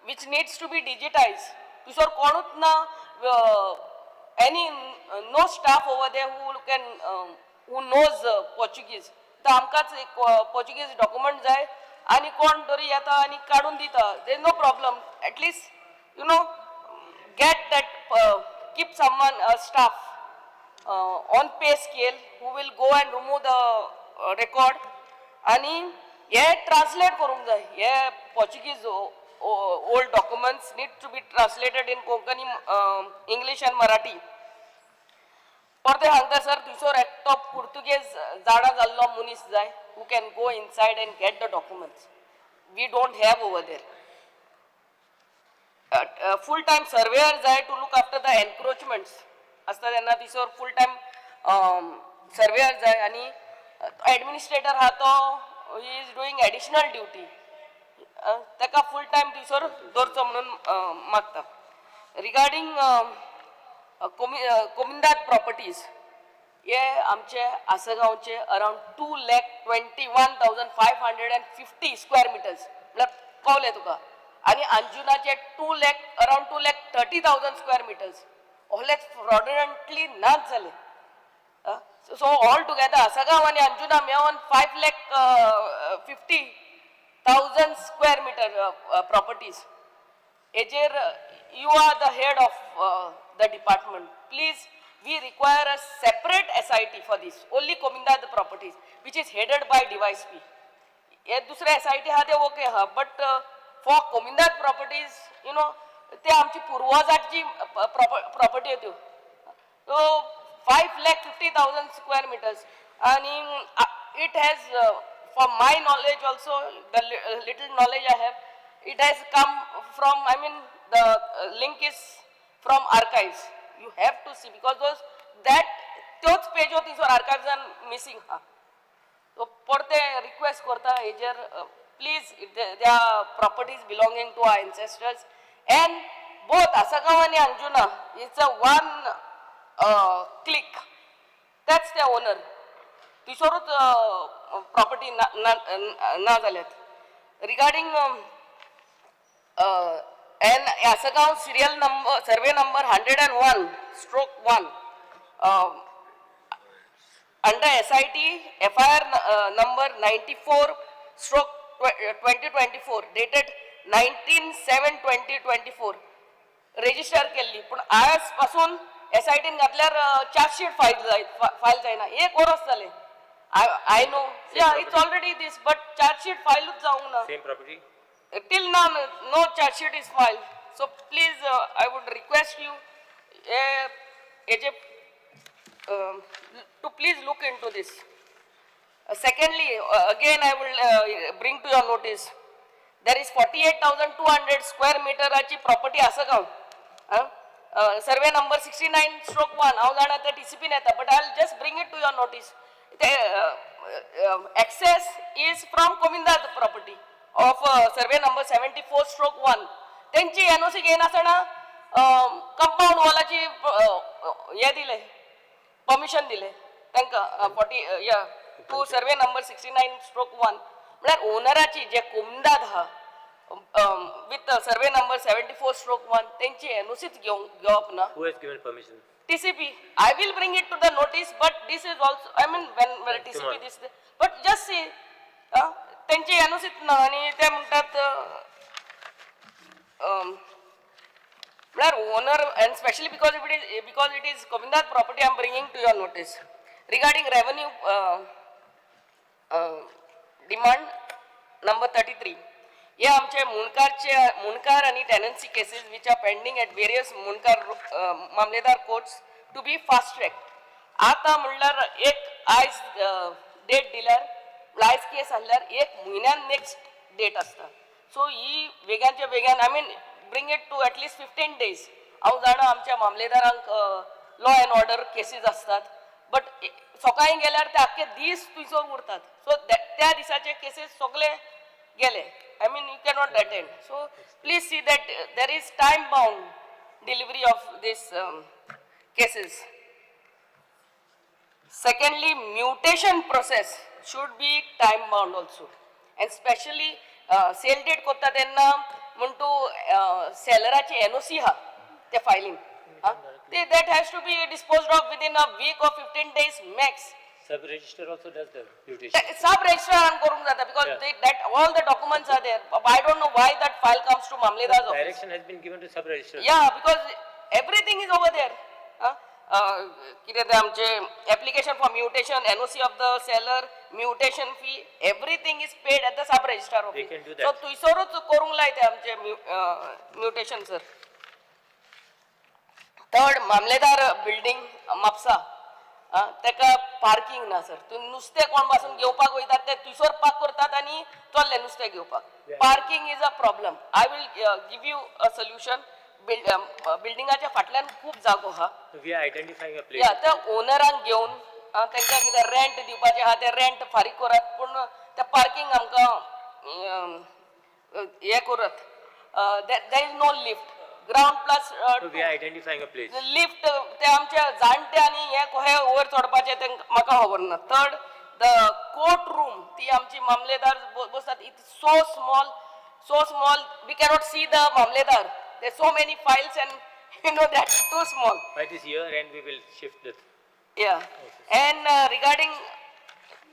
which needs to be digitized. दुसरो कोणूच ना, any no staff over there who can who knows Portuguese. तर आमकांच एक पोर्चुगीज डॉक्युमेंट जाय आनी कोण तरी येता आनी काडून दिता. There is no problem, at least get that, keep someone staff on pay scale who will go and remove the record. आनी हे ट्रान्सलेट करूंक जाय. हे Portuguese old documents need to be translated in Konkani, English and Marathi. परते सांगता sir, थंयसर एकटो पुर्तुगेज जाणा जाल्लो मनीस जाय who can go inside and get the documents. We don't have over there. Full time surveyor जाय to look after the encroachments आसता तेन्ना थंयसर फूल टायम सर्वेयर जाय. आनी एडमिनिस्ट्रेटर आहा तो he is doing additional duty, ताका फूल टायम थंयसर दवरचो म्हणून मागता. रिगार्डींग कोमिंदाद प्रॉपर्टीज, हे आमचे आसगांवचे around 2,21,550 square meters म्हळ्यार कवलें तुका. आनी अंजुनाचे 2 lakh, around 2,30,000 square meters ओहले फ्रॉडुलंटली नाच जाले. सो ऑल टुगेदर आसगांव आनी अंजुना मेळोन 5,50,000 square meter properties. हेजेर you are the head of the department, please we require a separate SIT for this, only Comunidade properties, which is headed by DYSP. हे दुसरे SIT आहा ते okay आहा, but for Comunidade properties, ते आमची पुर्वजांची property त्यो. So 5,50,000 square meters आनी it has, for my knowledge also, the little knowledge I have, it has come from, I mean, the link is from archives. You have to see because those that त्योच Peugeot थंयसर आर्कायव्सान missing आहा. So परते request करता हेजेर, please, त्या properties belonging to our ancestors and both Assagao आनी Anjuna, it's a one click, तेच ते ओनर थंयसरूच प्रॉपर्टी ना जाल्यात. Regarding N Assagao serial number, survey number 101/1, Under SIT FIR number 94/2024 dated 19/7/2024 register केल्ली, पूण आयज पासून एसआयटीन घातल्यार चार्जशीट फायल जाय फायल जायना. एक वरस जालें. I know, yeah, it's already this, but chargesheet फायलूच जावंक ना. Same property? Till now, no charge sheet is filed. So please, I would request you to please look into this. Secondly, again I will bring to your notice, there is 48,200 square meter ची property Assagao, survey number 69/1. हांव जाणा ते टीसीपीन येता, but I will just bring it to your notice. ते access is from Comunidade property of survey number 74/1. तेंची NOC घेयनासतना compound वॉलाची हे दिले, permission दिले तांकां forty yeah to survey number 69/1. म्हळ्यार ओनराची जे कोमिंदाद आहा with survey number 74/1 तेंची एनओसीच घेवंक घेवप ना. Who has given permission? TCP. I will bring it to the notice, but this is also, I mean, when TCP tomorrow. this, but just see, तेंची एनओसीच ना आनी ते म्हणटात, म्हळ्यार owner, and specially because it is Comunidade property, I am bringing to your notice. Regarding revenue demand number 33, हे आमचे मुणकारचे मुणकार आनी tenancy cases which are pending at various Mundkar Mamledar courts to be fast track. आतां म्हणल्यार एक आयज date दिल्यार, आयज केस आसल्यार एक म्हयन्यान नेक्स्ट डेट आसता. सो ही वेगानच्या वेगान, I mean, bring it to at least 15 days. हांव जाणा आमच्या मामलेदारांक लॉ एंड ऑर्डर केसीस आसतात, बट सकाळी गेल्यार ते आख्खे दीस थंयसर उरतात. सो त्या दिसाचे केसीस सगळे गेले. I mean, you cannot attend. So please see that there is time bound delivery of this cases. Secondly, mutation process should be time bound also. And specially sale deed करता तेन्ना म्हण तूं सेलराची NOC आहा ते filing ते that has to be disposed of within a week or 15 days max. Sub registrar also does the mutation. सब रजिस्ट्रारान करूंक जाता because that all the documents are there. I don't know why that file comes to Mamledar's office. Direction has been given to sub registrar. Yeah, because everything is over there. कितें तें आमचे application for mutation, NOC of the seller, mutation fee, everything is paid at the sub registrar They office. can do so that. थंयसरूच करूंक लाय ते आमचे mutation sir. Third, Mamledar building Mapusa, तेका parking ना सर. तूं नुस्तें कोण पासून घेवपाक वयतात ते थंयसर पार्क करतात आनी चल्ले नुस्तें घेवपाक. Parking is a problem. I will give you a solution. बिल्डिंगाच्या फाटल्यान खूब जागो आहा. We are identifying a place. या त्या ओनरांक घेवन तांकां कितें रेंट दिवपाचें आहा तें रेंट फारीक करात, पूण तें पार्किंग आमकां हें करात. There is no lift, ground plus. So we are identifying a place. Lift ते आमचे जाणटे आनी हे कशे वयर चडपाचे तें म्हाका खबर ना. थर्ड, the court room, ती आमची मामलेदार बसतात, it so small, so small, we cannot see the Mamledar. There so many files and that too small. By this year end, we will shift this. Yeah. And regarding,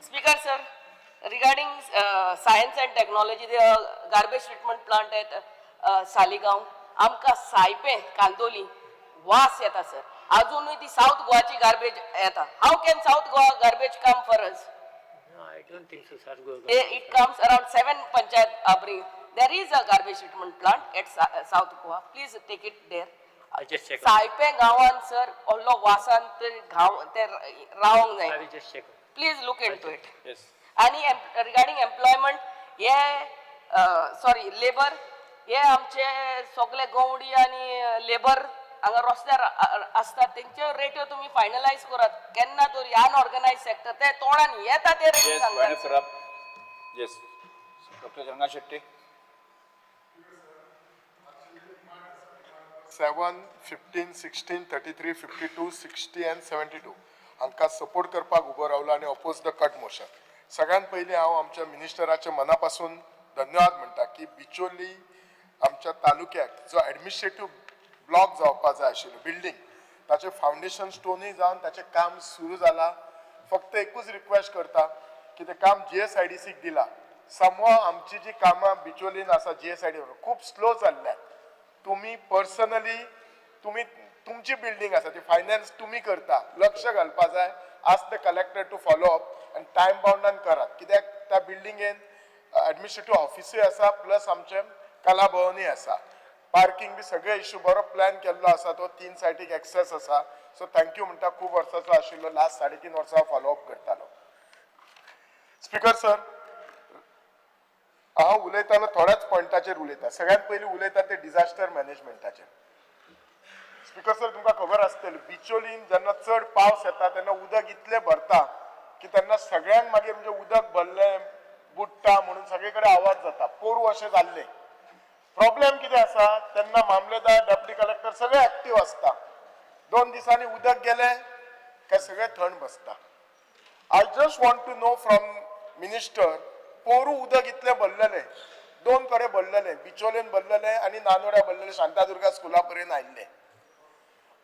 Speaker sir, regarding science and technology, the garbage treatment plant at Saligaon, आमकां सायपे कांदोली वास येता sir. अजुनूय ती south गोवाची garbage येता. How can South Goa garbage come for us? No, I don't think so, sir. Go. It comes around seven panchayat abri. There is a garbage treatment plant at South Goa. Please take it there. I'll just check. सायपे गांवान sir व्हडलो वासान ते गांव ते रावंक I जायना. Will just check. Please look into it. Yes. आणि regarding employment हे, sorry, labour, हे आमचे सगळे गवडी आनी लेबर हांगा रस्त्यार आसतात, तेंच्यो रेट्यो तुमी फायनलायज करात केन्ना तरी. अनऑर्गनायज सेक्टर, ते तोंडान येता ते रेट Yes, सांगतात. Wind up. Yes. Dr. Janga Shetty. 7, 15, 16, 33, 52, 60 and 72 हांकां सपोर्ट करपाक उबो रावलो आनी oppose the cut motion. सगळ्यात पयलीं हांव आमच्या मिनिस्टराच्या मना पासून धन्यवाद म्हणटा की बिचोली आमच्या तालुक्याक जो एडमिनिस्ट्रेटीव ब्लॉक जावपा जाय आशिल्लो बिल्डींग ताचें फावंडेशन स्टोनूय जावन ताचें काम सुरू जालां. फक्त एकूच रिक्वेस्ट करता की तें काम जीएसआयडीसीक दिलां. समवा आमची जी कामां बिचोलीन आसा जीएसआयडी खूब स्लो चल्ल्यात. तुमी पर्सनली तुमी तुमची बिल्डींग आसा ती फायनान्स तुमी करता, लक्ष घालपा जाय. Ask the collector to follow up आनी टायम बाउंडान करात, कित्याक त्या बिल्डिंगेन एडमिनिस्ट्रेटीव ऑफिसूय आसा, प्लस आमचें कला भवनूय आसा. पार्किंग बी सगळे इशू बरो प्लॅन केल्लो आसा, तो 3 सायटीक एक्सेस आसा. सो thank you म्हणटा, खूब वर्सांचो आशिल्लो, लास्ट 3.5 वर्सां फॉलो अप करतालो. स्पीकर सर, हांव उलयतालो थोड्याच पॉयंटाचेर उलयता. सगळ्यात पयलीं उलयता ते डिझास्टर मॅनेजमेंटाचेर. स्पीकर सर, तुमकां खबर आसतली बिचोलीन जेन्ना चड पावस येता तेन्ना उदक इतलें भरता की तेन्ना सगळ्यांक मागीर म्हणजे उदक भरलें बुडटा म्हणून सगळे कडेन आवाज जाता. पोरूं अशें जाल्लें. प्रॉब्लेम कितें आसा तेन्ना मामलेदार, डेप्युटी कलेक्टर सगळे एक्टीव आसता. 2 दिसांनी उदक गेलें काय सगळें थंड बसता. I just want to know from minister, पोरूं उदक इतलें भरलेलें, 2 कडेन भरलेलें, बिचोलेन भरलेलें आनी नानोड्या भरलेलें, शांतादुर्गा स्कुला पर्यंत आयिल्लें.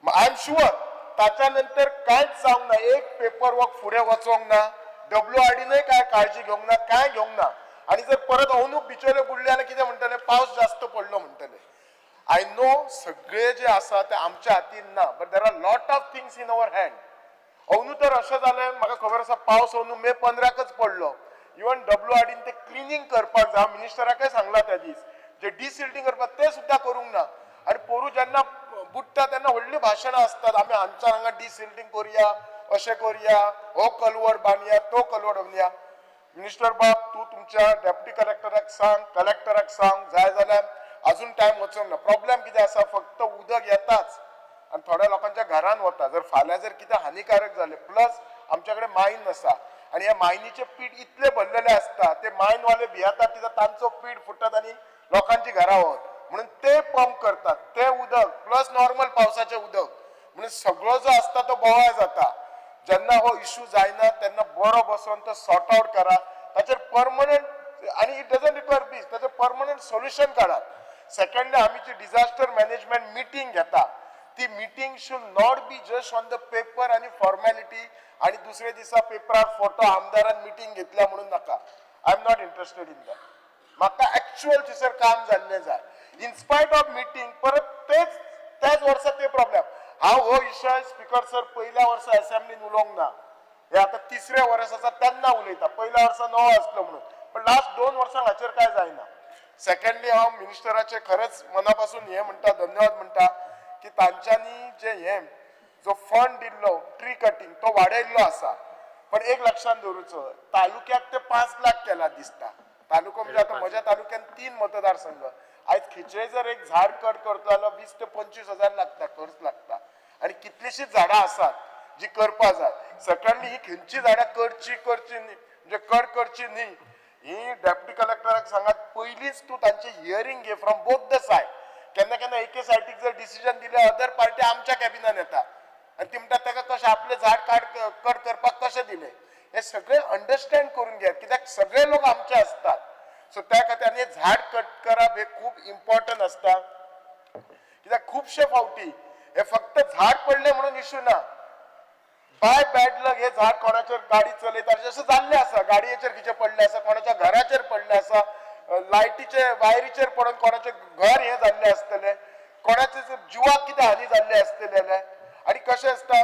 I am sure ताच्या नंतर कांयच जावंक ना, एक पेपर वर्क फुडें वचोंक ना, डब्ल्यूआरडीनय कांय काळजी घेवंक ना, कांय घेवंक ना. आनी जर परत अंदू बिचोले बुडले जाल्यार कितें म्हणटले, पावस जास्त पडलो म्हणटले. I know सगळे जे आसा ते आमच्या हातीन ना, but there are lot of things in our hand. अंदू तर अशें जालें, म्हाका खबर आसा पावस अंदू मे 15कच पडलो. इवन डब्ल्यूआरडीन ते क्लिनींग करपाक जाय, मिनिस्टराकय सांगलां त्या दीस, जे डिसिल्टींग करपाक ते सुद्दां करूंक ना. आनी पोरूं जेन्ना बुडटा तेन्ना व्हडलीं भाशणां आसतात, आमी हांगच्यान हांगा डिसिल्टींग करुया, अशें करुया, हो कलवड बांदया, तो कलवड बांदया. मिनिस्टर बाब, तूं तुमच्या डेप्युटी कलेक्टराक सांग, कलेक्टराक सांग, जाय जाल्यार अजून टायम वचोंक ना. प्रॉब्लेम कितें आसा, फक्त उदक येताच आनी थोड्या लोकांच्या घरान वता. जर फाल्यां जर कितें हानिकारक जालें, प्लस आमच्या कडेन मायन आसा आनी ह्या मायनीचें पीठ इतलें भरलेलें आसता, ते मायनवाले भियेतात कित्याक तांचो पीठ फुटत आनी लोकांची घरां वत म्हणून ते पंप करतात ते उदक, प्लस नॉर्मल पावसाचें उदक, म्हणून सगळो जो आसता तो बोवाळ जाता. जेन्ना हो इशू जायना तेन्ना बरो बसोन तो सॉर्ट आवट करा, ताचेर परमनंट, आनी it doesn't require पीस, ताचेर परमनंट सोल्युशन काडात. सेकंडली, आमी जी डिझास्टर मॅनेजमेंट मिटींग घेता ती meeting should not be just on the paper आनी फॉर्मेलिटी, आनी दुसरे दिसा पेपरार फोटो आमदारान मिटींग घेतल्या म्हणून नाका. I am not interested in that. म्हाका एक्च्युअल थंयसर काम जाल्लें जाय. इन स्पायट ऑफ मिटींग परत तेच त्याच वर्सा ते प्रॉब्लेम. हांव हो विशय स्पीकर सर पयल्या वर्सा असेंब्लीन उलोवंक ना, हे आतां तिसऱ्या वर्स आसा तेन्ना उलयता, पयल्या वर्सा नवो आसलो म्हणून, पण लास्ट 2 वर्सांक हाचेर कांय जायना. सेकंडली, हांव मिनिस्टराचे खरेंच मना पासून हें म्हणटा, धन्यवाद म्हणटा की तांच्यांनी जे हें जो फंड दिल्लो ट्री कटिंग तो वाडयल्लो आसा. पण एक लक्षांत दवरुचो, तालुक्याक ते 5 लाख केला दिसता. तालुको म्हणजे आतां म्हज्या तालुक्यान 3 मतदारसंघ, आयज खंयचेय जर एक झाड कट करता जाल्यार 20 ते 25 हजार लागता, खर्च लागता. आनी कितलींशींच झाडां आसात जी करपा जाय. सेकंडली, ही खंयची झाडां करची करची न्ही, म्हणजे कट करची न्ही, ही डेप्युटी कलेक्टराक सांगात पयलींच तूं तांचें हियरींग घे फ्रॉम बोथ the side. केन्ना केन्ना एके सायडीक जर डिसिजन दिलें, अदर पार्टी आमच्या कॅबिनान येता आनी ती म्हणटा ताका कशें आपलें झाड कट करपाक कशें दिलें. हे सगळें अंडरस्टँड करून घेयात, कित्याक सगळे लोक आमचे आसतात. सो त्या खातीर आनी झाड कट करप हे खूब इम्पॉर्टंट आसता, कित्याक खुबशे फावटी हे फक्त झाड पडलें म्हणून इशू ना, बाय बॅड लक हे झाड कोणाचेर गाडी चलयता अशें जाल्लें आसा, गाडयेचेर कितें पडलें आसा, कोणाच्या घराचेर पडलें आसा, लायटीचे वायरीचेर पडून कोणाचें घर हें जाल्लें आसतलें, कोणाचें जिवाक कितें हानी जाल्लें आसतलें. आनी कशें आसता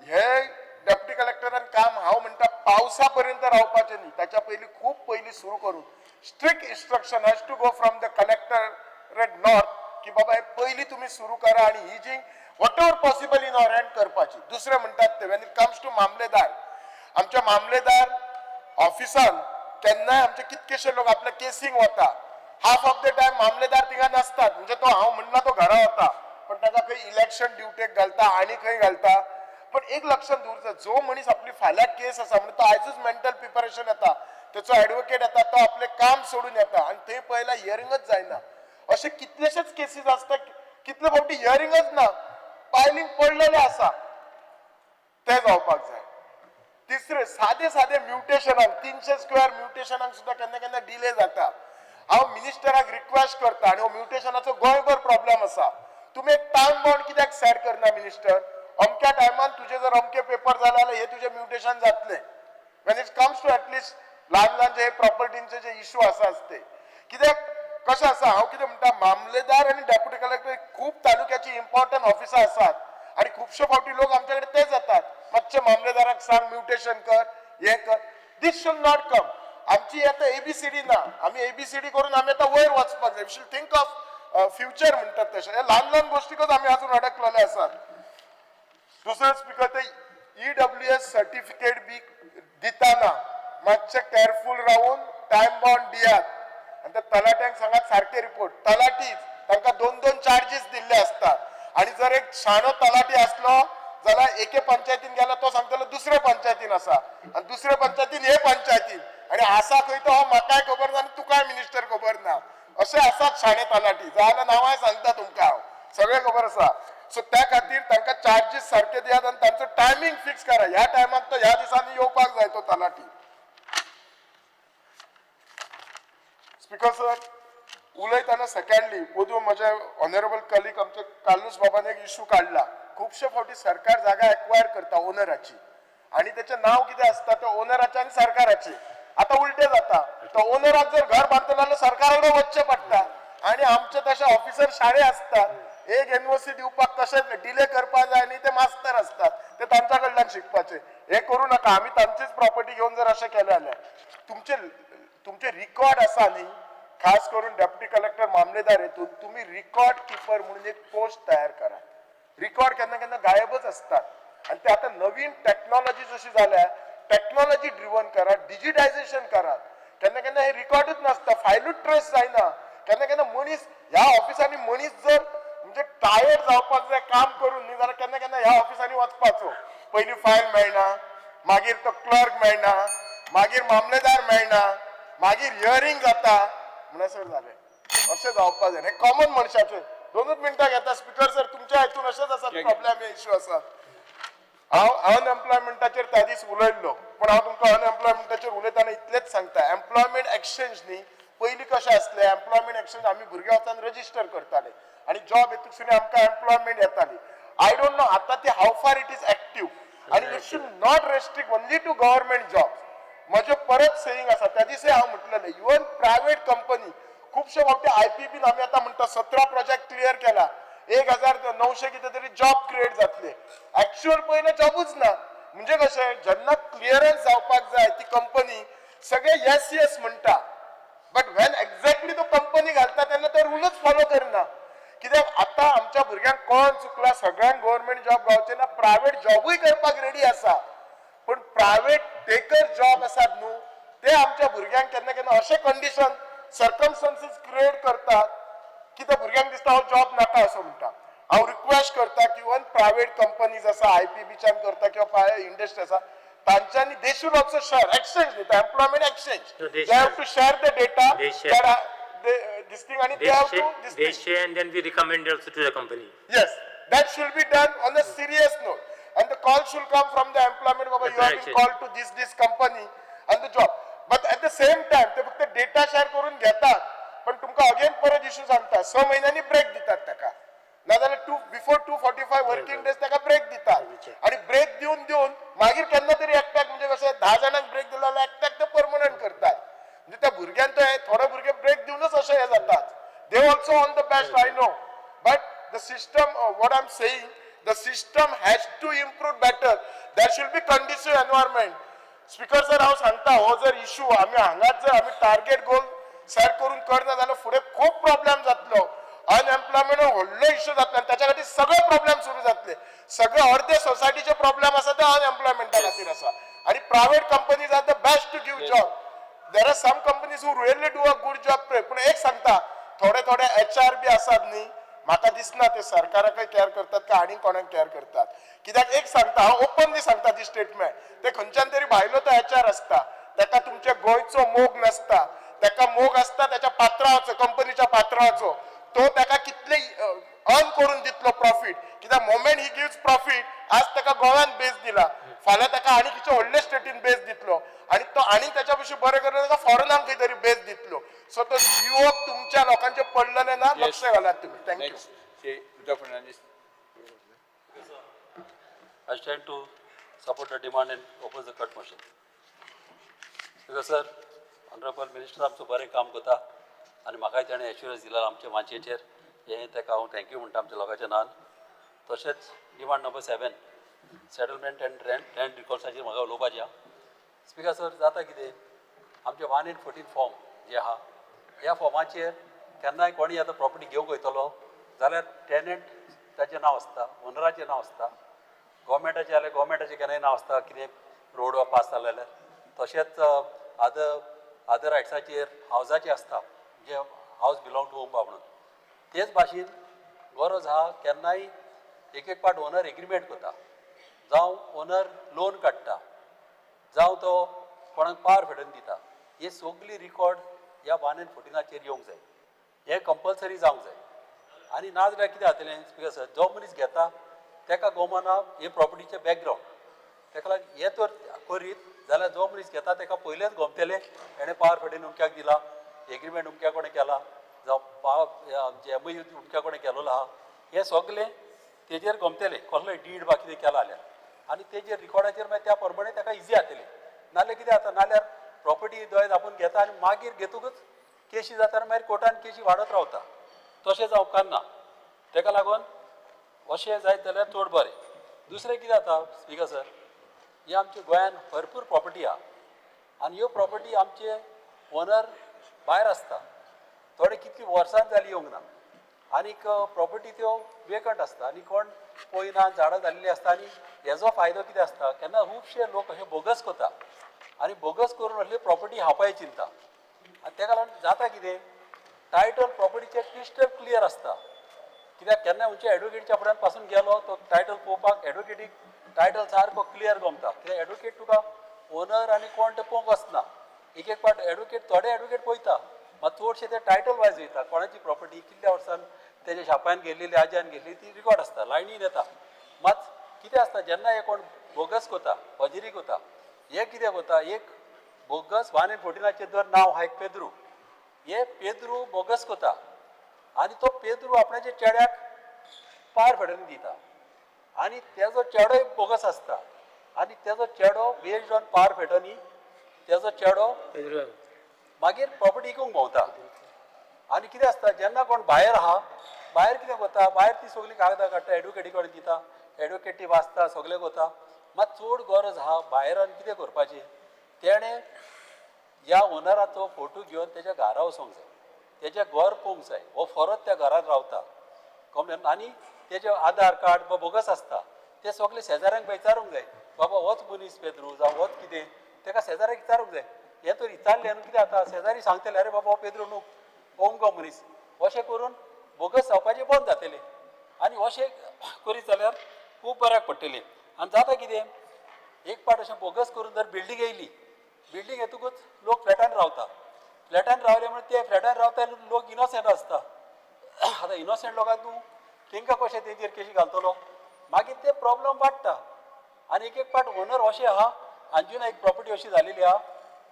हे डेप्युटी कलेक्टरान काम हांव म्हणटा पावसा पर्यंत रावपाचें न्ही, ताच्या पयलीं खूब पयलीं सुरू करून strict instruction has to go from the collectorate north की बाबा हे पयलीं तुमी सुरू करा आनी ही जी whatever possible in our hand करपाची. दुसरें म्हणटात ते when it comes to मामलेदार, आमच्या मामलेदार ऑफिसान केन्नाय आमचे कितकेशे लोक आपल्या केसींक वता, हाफ ऑफ the time मामलेदार थिंगा नासतात, म्हणजे तो हांव म्हणना तो घरा वता, पण ताका खंय इलेक्शन ड्युटेक घालता आनी खंय घालता. पण एक लक्षात दवरचो, जो मनीस आपली फाल्यां केस आसा म्हणून तो आयजूच मेंटल प्रिपरेशन येता, तेचो एडवोकेट येता, तो आपलें काम सोडून येता आनी थंय पळयल्यार हियरिंगच जायना. अशे कितलेशेच केसीस आसता, कितले फावटी हियरिंगच ना, पायलींग पडलेलें आसा, तें जावपाक जाय. तिसरें, सादे सादे म्युटेशनाक 300 स्क्वेअर म्युटेशनाक सुद्दां केन्ना केन्ना डिले जाता. हांव मिनिस्टराक रिक्वेस्ट करता, आनी हो म्युटेशनाचो गोंयभर प्रॉब्लेम आसा, तुमी एक टायम बाउंड कित्याक सेट करना मिनिस्टर? अमक्या टायमान तुजे जर अमके पेपर जाले जाल्यार हे तुजे म्युटेशन जातले. When it comes to at least ल्हान ल्हान जे प्रॉपर्टींचे जे इशू आसा ते कित्याक कशें आसा, हांव कितें म्हणटा, मामलेदार आनी डेप्युटी कलेक्टर खूब तालुक्याची इम्पॉर्टंट ऑफिसां आसात आनी खुबशे फावटी लोक आमच्या कडेन ते जातात, मातशे मामलेदाराक सांग म्युटेशन कर, हें कर. This should not come. आमची आतां एबीसीडी ना, आमी एबीसीडी करून आमी आतां वयर वचपाक जाय. We should think of future म्हणटात तशें. हे ल्हान ल्हान गोश्टीकच आमी अजून अडकलेले आसात. दुसरें स्पिकर, ते ईडब्ल्यूएस सर्टिफिकेट बी दिताना मातशें केअरफूल रावून टायम बाउंड दियात आनी त्या तलाट्यांक सांगात सारके रिपोर्ट. तलाटीच तांकां दोन दोन चार्जीस दिल्ले आसतात आनी जर एक शाणो तलाटी आसलो जाल्यार एके पंचायतीन गेल्यार तो सांगतलो दुसरे पंचायतीन आसा आनी दुसरे पंचायतीन हे पंचायतीन आनी आसा खंय तो हो म्हाकाय खबर ना आनी तुकाय मिनिस्टर खबर ना. अशे आसात शाणे तलाटी, जाल्यार नांवांय सांगता तुमकां हांव, सगळें खबर आसा. सो त्या खातीर तांकां चार्जीस सारके दियात आनी तांचो टायमींग फिक्स करा, ह्या टायमाक तो ह्या दिसांनी येवपाक जाय तो तलाटी. स्पिकर सर, उलयतना सेकंडली ओदूं म्हजे ऑनरेबल कलीग आमचे कार्लूस बाबान एक इशू काडला. खुबशे फावटी सरकार जागा एक्वायर करता ओनराची आनी तेचें नांव कितें आसता तें ओनराचें आनी सरकाराचें. आतां उलटें जाता, तो ओनराक जर घर बांदतलो जाल्यार सरकारा कडेन वचचें पडटा आनी आमचे तशे ऑफिसर शाळे आसतात, एक एनओसी दिवपाक कशें डिले करपाक जाय न्ही ते मास्तर आसतात, ते तांच्या कडल्यान शिकपाचें. हें करूं नाका, आमी तांचीच प्रॉपर्टी घेवन जर अशें केलें जाल्यार तुमचे तुमचे रिकॉर्ड आसा न्ही, खास करून डेप्युटी कलेक्टर मामलेदार हेतून तुमी रिकॉर्ड किपर म्हणून एक पोस्ट तयार करात. रिकॉर्ड केन्ना केन्ना गायबच असतात आनी ते आतां नवीन टॅक्नॉलॉजी जशी जाल्या, टॅक्नॉलॉजी ड्रिवन करात, डिजिटायझेशन करात. केन्ना केन्ना हे रिकॉर्डूच नासता, फायलूच ट्रेस जायना. केन्ना केन्ना मनीस ह्या ऑफिसांनी मनीस जर म्हणजे टायर्ड जावपाक जाय काम करून न्ही जाल्यार केन्ना केन्ना ह्या ऑफिसांनी वचपाचो, पयलीं फायल मेळना, मागीर तो क्लर्क मेळना, मागीर मामलेदार मेळना, मागीर हियरींग जाता म्हणसर जालें. अशें जावपाक जाय. हें कॉमन मनशाचें. दोनूच मिनटां घेता स्पिकर सर, तुमच्या हितून अशेंच आसा प्रॉब्लेम, हे इश्यू आसा. हांव अनएम्प्लॉयमेंटाचेर त्या दीस उलयल्लो, पूण हांव तुमकां अनएम्प्लॉयमेंटाचेर उलयतना इतलेंच सांगता, एम्प्लॉयमेंट एक्सचेंज न्ही पयलीं कशें आसलें, एम्प्लॉयमेंट एक्सचेंज आमी भुरगे वचून रजिस्टर करताले आनी जॉब हेतून आमकां एम्प्लॉयमेंट येताली. I don't know आतां ती how far it is active आनी it should not restrict only to government job. म्हजें परत सेईंग आसा, त्या दिसय हांव म्हटलेलें, इवन प्रायवेट कंपनी खुबशे फावटी आयपीबीन आमी आतां म्हणटा 17 प्रोजेक्ट क्लियर केला, 1900 कितें तरी जॉब क्रिएट जातले, एक्चुअल पयलें जॉबूच ना. म्हणजे कशें, जेन्ना क्लियरन्स जावपाक जाय ती कंपनी सगळे येस येस म्हणटा, बट when exactly तो कंपनी घालता तेन्ना ते रुलूच फॉलो करना. कित्याक आतां आमच्या भुरग्यांक कोण चुकला, सगळ्यांक गव्हर्मेंट जॉब गावचे ना, प्रायवेट जॉबूय करपाक रेडी आसा, पूण प्रायवेट टेकर जॉब आसात न्हू ते आमच्या भुरग्यांक केन्ना केन्ना अशें कंडिशन सर्कमस्टन्सीस क्रिएट करतात की त्या भुरग्यांक दिसता हो जॉब नाका असो म्हणटा. हांव रिक्वेस्ट करता की इवन प्रायवेट कंपनीज आसा, आयपीबीच्यान करता किंवा इंडस्ट्री आसा, तांच्यांनी they should also share exchange न्ही, employment exchange, So they they have to share the data, They share. This thing आनी They they have to share, this they thing. share and then we recommend also to the company. Yes, that should be done on a serious note. And the call should come from the employment, Baba, you have been Right. called to this, this company and the job. But at the same time, ते फक्त data share करून घेतात, पण तुमकां again परत issue सांगता, 6 म्हयन्यांनी break दितात ताका, नाजाल्यार two before 245 working days ताका ब्रेक दितात. आणि ब्रेक दिवन दिवन मागीर केन्ना तरी एकट्याक, म्हणजे कशें 10 जाणांक ब्रेक दिलो जाल्यार एकट्याक ते परमनंट करतात. म्हणजे त्या भुरग्यान तो थोडे भुरगे ब्रेक दिवनच अशें हें जातात. They also on the best, I know, but the system, what I am saying, the system has to improve better. There should be conducive environment. Speaker sir, हांव सांगता, हो जर इशू आमी हांगाच जर आमी टार्गेट गोल सॅट करून करना जाल्यार फुडें खूब प्रॉब्लेम जातलो. अनएम्प्लॉयमेंट हो व्हडलो इशू जातलो आनी ताच्या खातीर सगळे प्रॉब्लेम सुरू जातले. सगळे अर्दे सोसायटीचे प्रॉब्लेम आसा ते अनएम्प्लॉयमेंटा खातीर आसा. आनी private companies are the best to give job. There are some companies who really do a good job. पूण एक सांगता, थोडे थोडे एच आर बी आसात न्ही, म्हाका दिसना ते सरकाराकय कॅर करतात काय आनी कोणाक कॅर करतात. कित्याक एक सांगता, हांव ओपनली सांगता ती स्टेटमेंट, ते खंयच्यान तरी भायलो तो एच आर आसता, ताका तुमच्या गोंयचो मोग नासता, ताका मोग आसता त्याच्या पात्रावाचो, कंपनीच्या पात्रावाचो. तो ताका कितले अर्न करून दितलो प्रॉफीट, कित्याक मोमेंट he gives profit, आज ताका गोव्यान बेस दिला, फाल्यां ताका आनी खंयच्या व्हडल्या स्टेटीन बेस दितलो आनी तो आनी त्याच्या पयशे बरें करून ताका फॉरेनाक खंय तरी बेस दितलो. सो तो युवक तुमच्या लोकांचे पडलेले ना, लक्ष घालात तुमी. Thank you. Next, Shri Rita Fernandes. I stand to support the demand and oppose the cut motion. Speaker sir, honourable minister आमचो बरें काम करता आनी म्हाकाय ताणें एश्युरन्स दिला आमच्या माचयेचेर, हें ताका हांव thank you म्हणटा आमच्या लोकांच्या नांवान. तशेंच demand number 7 settlement and rent रिकॉर्ड्साचेर म्हाका उलोवपाचें आहा. स्पीकर सर, जाता कितें, आमचें 1 and 14 form जे आहा ह्या फॉर्माचेर केन्नाय कोणी आतां प्रॉपर्टी घेवंक वयतलो जाल्यार टेनंट ताचें नांव आसता, ओनराचें नांव आसता, गोवोरमेंटाचें जाल्यार गोवोरमेंटाचें केन्नाय नांव आसता, कितें रोड वा पास जालो जाल्यार, तशेंच अदर रायट्साचेर हावजाचें आसता, जे हावज बिलोंग टू ओम्बा म्हणून. तेच भाशेन गरज आहा केन्नाय एक एक पाट ओनर एग्रीमेंट करता, जावं ओनर लोन काडटा, जावं तो कोणाक पार फेडून दिता, हे सगळी रिकॉर्ड ह्या 1 and 14 येवंक जाय, हें कंपल्सरी जावंक जाय. आनी नाजाल्यार कितें जातलें स्पीकर सर, जो मनीस घेता ताका गोमना हे प्रॉपर्टीचें बॅकग्रावंड, ताका लागून हें तर करीत जाल्यार जो मनीस घेता ताका पयलेंच गोमतलें हेणें पावर फेडून उमक्याक दिला, एग्रीमेंट उमक्या कोणें केला, जावं पावर आमचें एम you उमक्या कोणें केलोलो आहा, हें सगलें तेजेर गोमतलें, कसलोय did वा कितें केलां जाल्यार, आनी तेजेर रिकॉर्डाचेर मागीर त्या प्रमाणे ताका इजी जातलें. नाल्यार कितें जाता, नाल्यार प्रॉपर्टी दोळे दापून घेता आनी मागीर घेतकूच केशी जाता आनी मागीर कोर्टान केशी वाडत रावता, तशें जावंक ना. ताका लागून अशें जायत जाल्यार चड बरें. दुसरें कितें जाता स्पीकर सर, हे आमच्या गोंयान भरपूर प्रॉपर्टी आहा आनी ह्यो प्रॉपर्टी आमचे ओनर भायर आसता, थोडे कितली वर्सां जालीं येवंक ना, आनीक प्रॉपर्टी त्यो वेकंट आसता आनी कोण पळयना, झाडां जाल्लीं आसता. आनी हेजो फायदो कितें आसता, केन्ना खुबशे लोक अशे बोगस करता आनी बोगस करून असली प्रॉपर्टी हापाय चिंता, आनी ताका लागून जाता कितें, टायटल प्रॉपर्टीचें क्रिस्टल क्लियर आसता, कित्याक केन्ना खंयच्या एडवोकेटच्या फुड्यान पासून गेलो तो टायटल पळोवपाक एडवोकेटीक टायटल सारको क्लियर गमता, कित्याक एडवोकेट तुका ओनर आनी कोण ते पळोवंक वचना. एक एक पाट एडवोकेट थोडे एडवोकेट पळयता, मात चडशे ते टायटल वायज वयता, कोणाची प्रॉपर्टी कितल्या वर्सान तेज्या शापान गेल्ली, आज्यान गेल्ली ती रिकॉर्ड आसता, लायनीन येता. मात कितें आसता, जेन्ना हे कोण बोगस करता, फजिरी करता, हे कितें करता, एक बोगस 1 and 14 जर नांव आहा एक पेद्रू, हे पेद्रू बोगस करता आनी तो पेद्रू आपणाच्या चेड्याक पार फेडून दिता आनी तेजो चेडोय बोगस आसता आनी तेजो चेडो बेज्ड ऑन पार फेटनी तेजो चेडो मागीर प्रॉपर्टी विकूंक भोंवता. आनी कितें आसता, जेन्ना कोण भायर आहा, भायर कितें करता, भायर ती सगळीं कागदां काडटा, एडवोकेटी कडेन दिता, एडवोकेट ती वाचता, सगळें करता. मात चड गरज आहा भायरान कितें करपाचें, तेणें ह्या ओनराचो फोटो घेवन तेज्या घरा वचोंक जाय, तेजें घर पळोवंक जाय, हो फरत त्या घरान रावता कमलेन, आनी तेजें आधार कार्ड वा बोगस आसता ते सगळे शेजाऱ्यांक विचारूंक जाय, बाबा होच मनीस पेद्रू जावं होच कितें, ताका शेजाऱ्यांक विचारूंक जाय. हें तर विचारलें न्हू कितें जाता, शेजारी सांगतले अरे बाबा हो पेद्रू न्हू, अमको मनीस, अशें करून बोगस जावपाचें बंद जातलें. आनी अशें करीत जाल्यार खूब बऱ्याक पडटलें. आनी जाता कितें, एक पाट अशें बोगस करून जर बिल्डींग येयली, बिल्डींग येतकूच लोक फ्लॅटान रावता, फ्लॅटान रावले म्हणून ते फ्लॅटान रावता लोक इनोसंट आसता. आतां इनोसंट लोकांक तूं तेंकां कशें तेंचेर केशी घालतलो, मागीर ते प्रॉब्लम वाडटा. आनी एक एक पाट ओनर अशें आहा, अंजुना एक प्रॉपर्टी अशी जालेली आहा,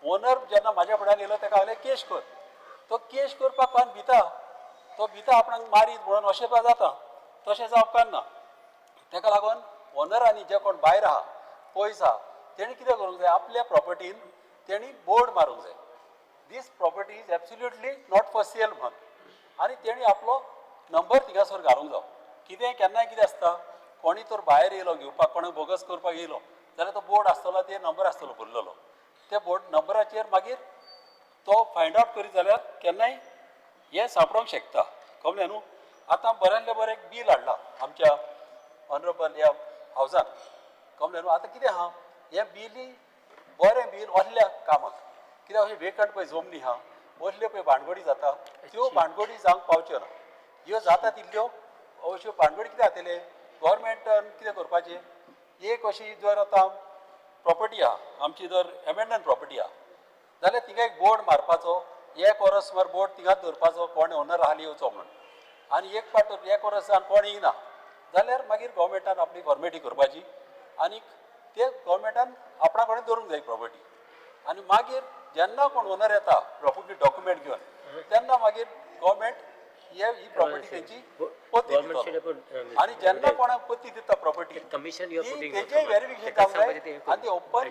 ओनर जेन्ना म्हाज्या फुड्यान येयलो ताका हांवें केश कर, तो केश करपाक कोण भिता, तो भिता आपणाक मारीत म्हणून अशें जाता, तशें जावपाक ना. ताका लागून ओनरांनी जे कोण भायर आहा पयस आहा तेणी कितें करूंक जाय, आपल्या प्रॉपर्टीन तेणी बोर्ड मारूंक जाय, this property is absolutely not for sale म्हणून, आनी तेणी आपलो नंबर थिंगासर घालूंक जावो. कितें केन्नाय कितें आसता, कोणी तर भायर येयलो घेवपाक, कोणें बोगस करपाक येयलो जाल्यार तो बोर्ड आसतलो, ते नंबर आसतलो भरलेलो, त्या बोर्ड नंबराचेर मागीर तो फायंड आवट करीत जाल्यार केन्नाय हें सापडोंक शकता. कळ्ळें न्हू. आतां बऱ्यांतलें बरें एक बील हाडलां आमच्या ऑनरेबल ह्या हावजान, कळ्ळें न्हू. आतां कितें आहा, हें बिली बरें बील असल्या कामाक, कित्याक अशें वेकंट पळय जमनी आहा, असल्यो पळय भानगडी जाता, त्यो भानगडी जावंक पावच्यो ना. ह्यो जाता तितल्यो अश्यो भानगडी कितें जातलें, गोवोरमेंटान कितें करपाचें, एक अशी जर आतां प्रॉपर्टी आहा आमची, जर एबेंडन प्रॉपर्टी आहा जाल्यार थिंगा एक बोर्ड मारपाचो, एक वरस सुमार बोर्ड थिंगाच दवरपाचो, कोण ओनर आहा येवचो म्हणून, आनी एक पाट एक वरसान कोण येयना जाल्यार मागीर गोवोरमेंटान आपली फॉर्मेलिटी करपाची आनी ते गोवोरमेंटान आपणा कडेन दवरूंक जाय प्रॉपर्टी. आनी मागीर जेन्ना कोण ओनर येता प्रॉपर्टी डॉक्युमेंट घेवन तेन्ना मागीर गोवोरमेंट ही प्रॉपर्टी तेंची पती दितलो. आनी जेन्ना कोणाक पती दिता प्रॉपर्टी कमिशन you ती तेजेय व्हेरिफिकेशन जावंक जाय आनी ती ओपन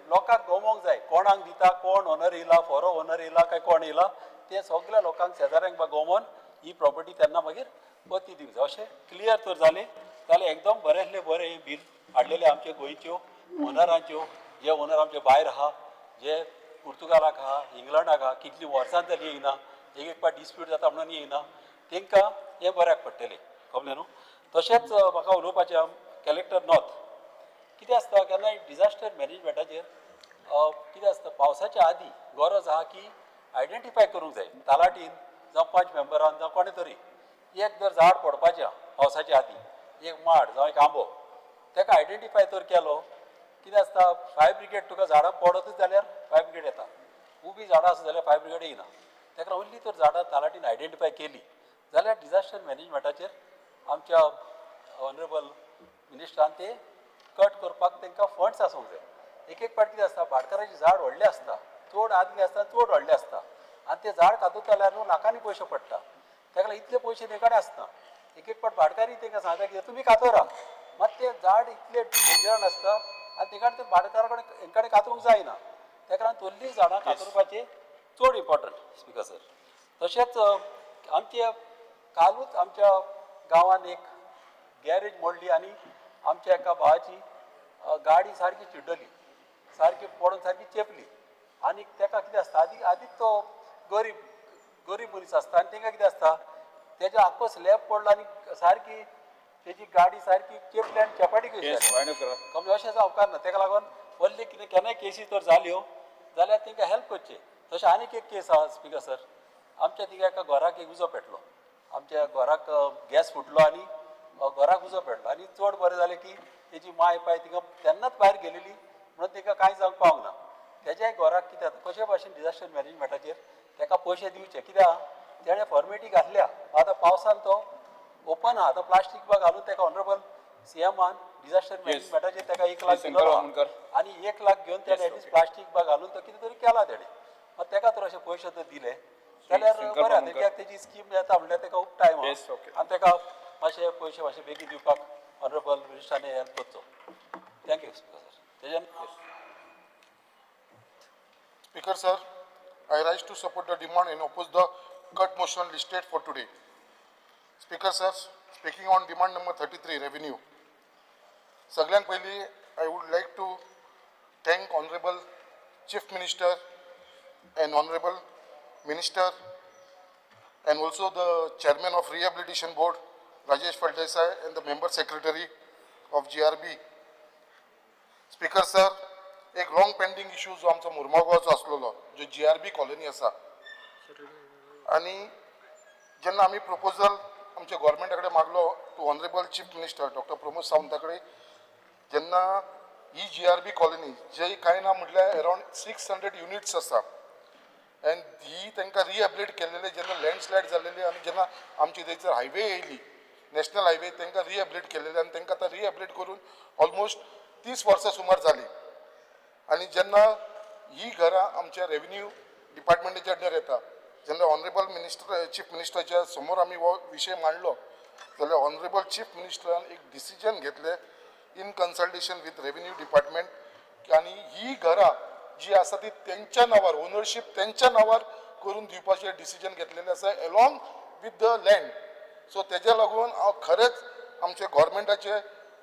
लोकांक गमोवंक जाय. कोणाक दिता, कोण ओनर येयला, फोरो ओनर येयला काय कोण येयला, ते सगळ्या लोकांक शेजाऱ्यांक बा गमोवन ही प्रॉपर्टी तेन्ना मागीर पती दिवंक जाय. अशें क्लियर तर जालें जाल्यार एकदम बरेंतलें बरें हें बील हाडलेलें आमचे गोंयच्यो ओनरांच्यो, जे ओनर आमचे भायर आहा, जे पुर्तुगालाक आहा, इंग्लंडाक आहा, कितलीं वर्सां जालीं येयना, एक एक पाट डिस्प्यूट जाता म्हणून येयना, तांकां हें बऱ्याक पडटलें. कळ्ळें न्हू? तशेंच म्हाका उलोवपाचें आहा कलेक्टर नॉर्थ. कितें आसता केन्नाय डिजास्टर मॅनेजमेंटाचेर कितें आसता, पावसाच्या आदीं गरज आहा की आयडेंटिफाय करूंक जाय तलाटीन जावं पंच मेंबरान जावं कोणें तरी. एक जर झाड पडपाचें आहा पावसाच्या आदीं, एक माड जावं एक आंबो, ताका आयडेंटिफाय तर केलो कितें आसता, फायर ब्रिगेड तुका झाडां पडतच जाल्यार फायर ब्रिगेड येता, उबी झाडां आसा जाल्यार फायर ब्रिगेड येयना. ताका ओन्ली तर झाडां तलाटीन आयडेंटिफाय केली जाल्यार डिजास्टर मॅनेजमेंटाचेर आमच्या ऑनरेबल मिनिस्टरान ते कट करपाक तांकां फंड्स आसूंक जाय. एक एक पाट कितें आसता, भाटकाराचें झाड व्हडलें आसता, चड आदलें आसता, चड व्हडलें आसता आनी तें झाड कातरता जाल्यार न्हू लाखांनी पयशे पडटा. ताका लागून इतले पयशे ते कडेन आसना. एक एक पाट भाटकारी तांकां सांगता कितें तुमी कातरा, मात तें झाड इतलें डेंजरान आसता आनी ते कडेन भाटकारा कडेन हें कडेन कातरूंक जायना. ताका लागून तोल्लीं झाडां कातरपाचें चड इम्पॉर्टंट स्पिकर सर. तशेंच आमचे कालूच आमच्या गांवांत एक गॅरेज मोडली आनी आमच्या एका भावाची गाडी सारकी चिड्डली, सारकी पडून सारकी चेपली. आनी ताका कितें आसता, आदी आदीच तो गरीब गरीब मनीस आसता आनी तांकां कितें आसता, तेज्या आख्खो स्लॅब पडलो आनी सारकी तेजी गाडी सारकी चेपली आनी चेपाटी कशी जाली. कमी अशें जावं उपकारना. ताका लागून व्हडली कितें केन्नाय केसी तर जाल्यो जाल्यार तांकां हेल्प करचें. तशें आनीक एक केस आहा स्पिकर सर, आमच्या थिंगा एका घराक एक उजो पेटलो, आमच्या घराक गॅस फुटलो आनी घराक उजो पेटलो आनी चड बरें जालें की तेजी माय पाय थिंगा तेन्नाच भायर गेलेली म्हणून ताका कांय जावंक पावंक ना. तेज्याय घराक कितें जाता, कशे भाशेन डिजास्टर मॅनेजमेंटाचेर ताका पयशे दिवचे, कित्याक तेणें फॉर्मेलिटी घातल्या, आतां पावसान तो ओपन आहा, आतां प्लास्टीक बा घालून ताका ऑनरेबल सीएमान डिजास्टर मॅनेजमेंटाचेर ताका 1 लाख दिलो आनी 1 लाख घेवन तेणें एटलीस्ट प्लास्टीक बा घालून तो कितें तरी केला तेणें. मात ताका तर अशे पयशे तर दिले जाल्यार बरें आहा. कित्याक तेजी स्कीम येता म्हणल्यार ताका खूब टायम आहा आनी ताका मातशे पयशे मातशे बेगीन दिवपाक ऑनरेबल मिनिस्टरान हेल्प करचो. Thank you speaker sir. तेज्यान Speaker sir, I rise to support the demand and oppose the cut motion listed for today. Speaker sir, speaking on demand number 33, revenue. सगळ्यांत पयलीं I would like to thank Honorable Chief Minister and Honorable Minister and also the Chairman of Rehabilitation Board, Rajesh Faldesai, and the Member Secretary of GRB. Speaker sir, एक long pending issue जो आमचो मुर्मागांवचो आसलेलो, जो GRB colony आसा, आनी जेन्ना आमी proposal आमच्या गव्हर्मेंटा कडेन मागलो to honourable chief minister doctor Pramod Savanta कडेन, जेन्ना ही GRB colony जे कांय ना म्हटल्यार अरावंड 600 युनिट्स आसा एंड ही तांकां रिहेबिलिट केलेले जेन्ना लँडस्लायड जाल्लेली आनी जेन्ना आमची थंयसर हायवे येयली नॅशनल हायवे, तांकां रिहेबिलिट केलेले आनी तांकां आतां रिहेबिलिट करून ऑलमोस्ट 30 वर्सां सुमार जाली. आनी जेन्ना ही घरां आमच्या रेवन्यू डिपार्टमेंटाच्या अंडर येता, जेन्ना ऑनरेबल मिनिस्टर चीफ मिनिस्टराच्या समोर आमी हो विशय मांडलो जाल्यार ऑनरेबल चीफ मिनिस्टरान एक डिसिजन घेतलें in consultation with revenue department आनी ही घरां जी आसा ती तेंच्या नांवार, ओनरशीप तेंच्या नांवार करून दिवपाचें डिसिजन घेतलेलें आसा along with the land. So तेज्या लागून हांव खरेंच आमचे गव्हर्मेंटाचे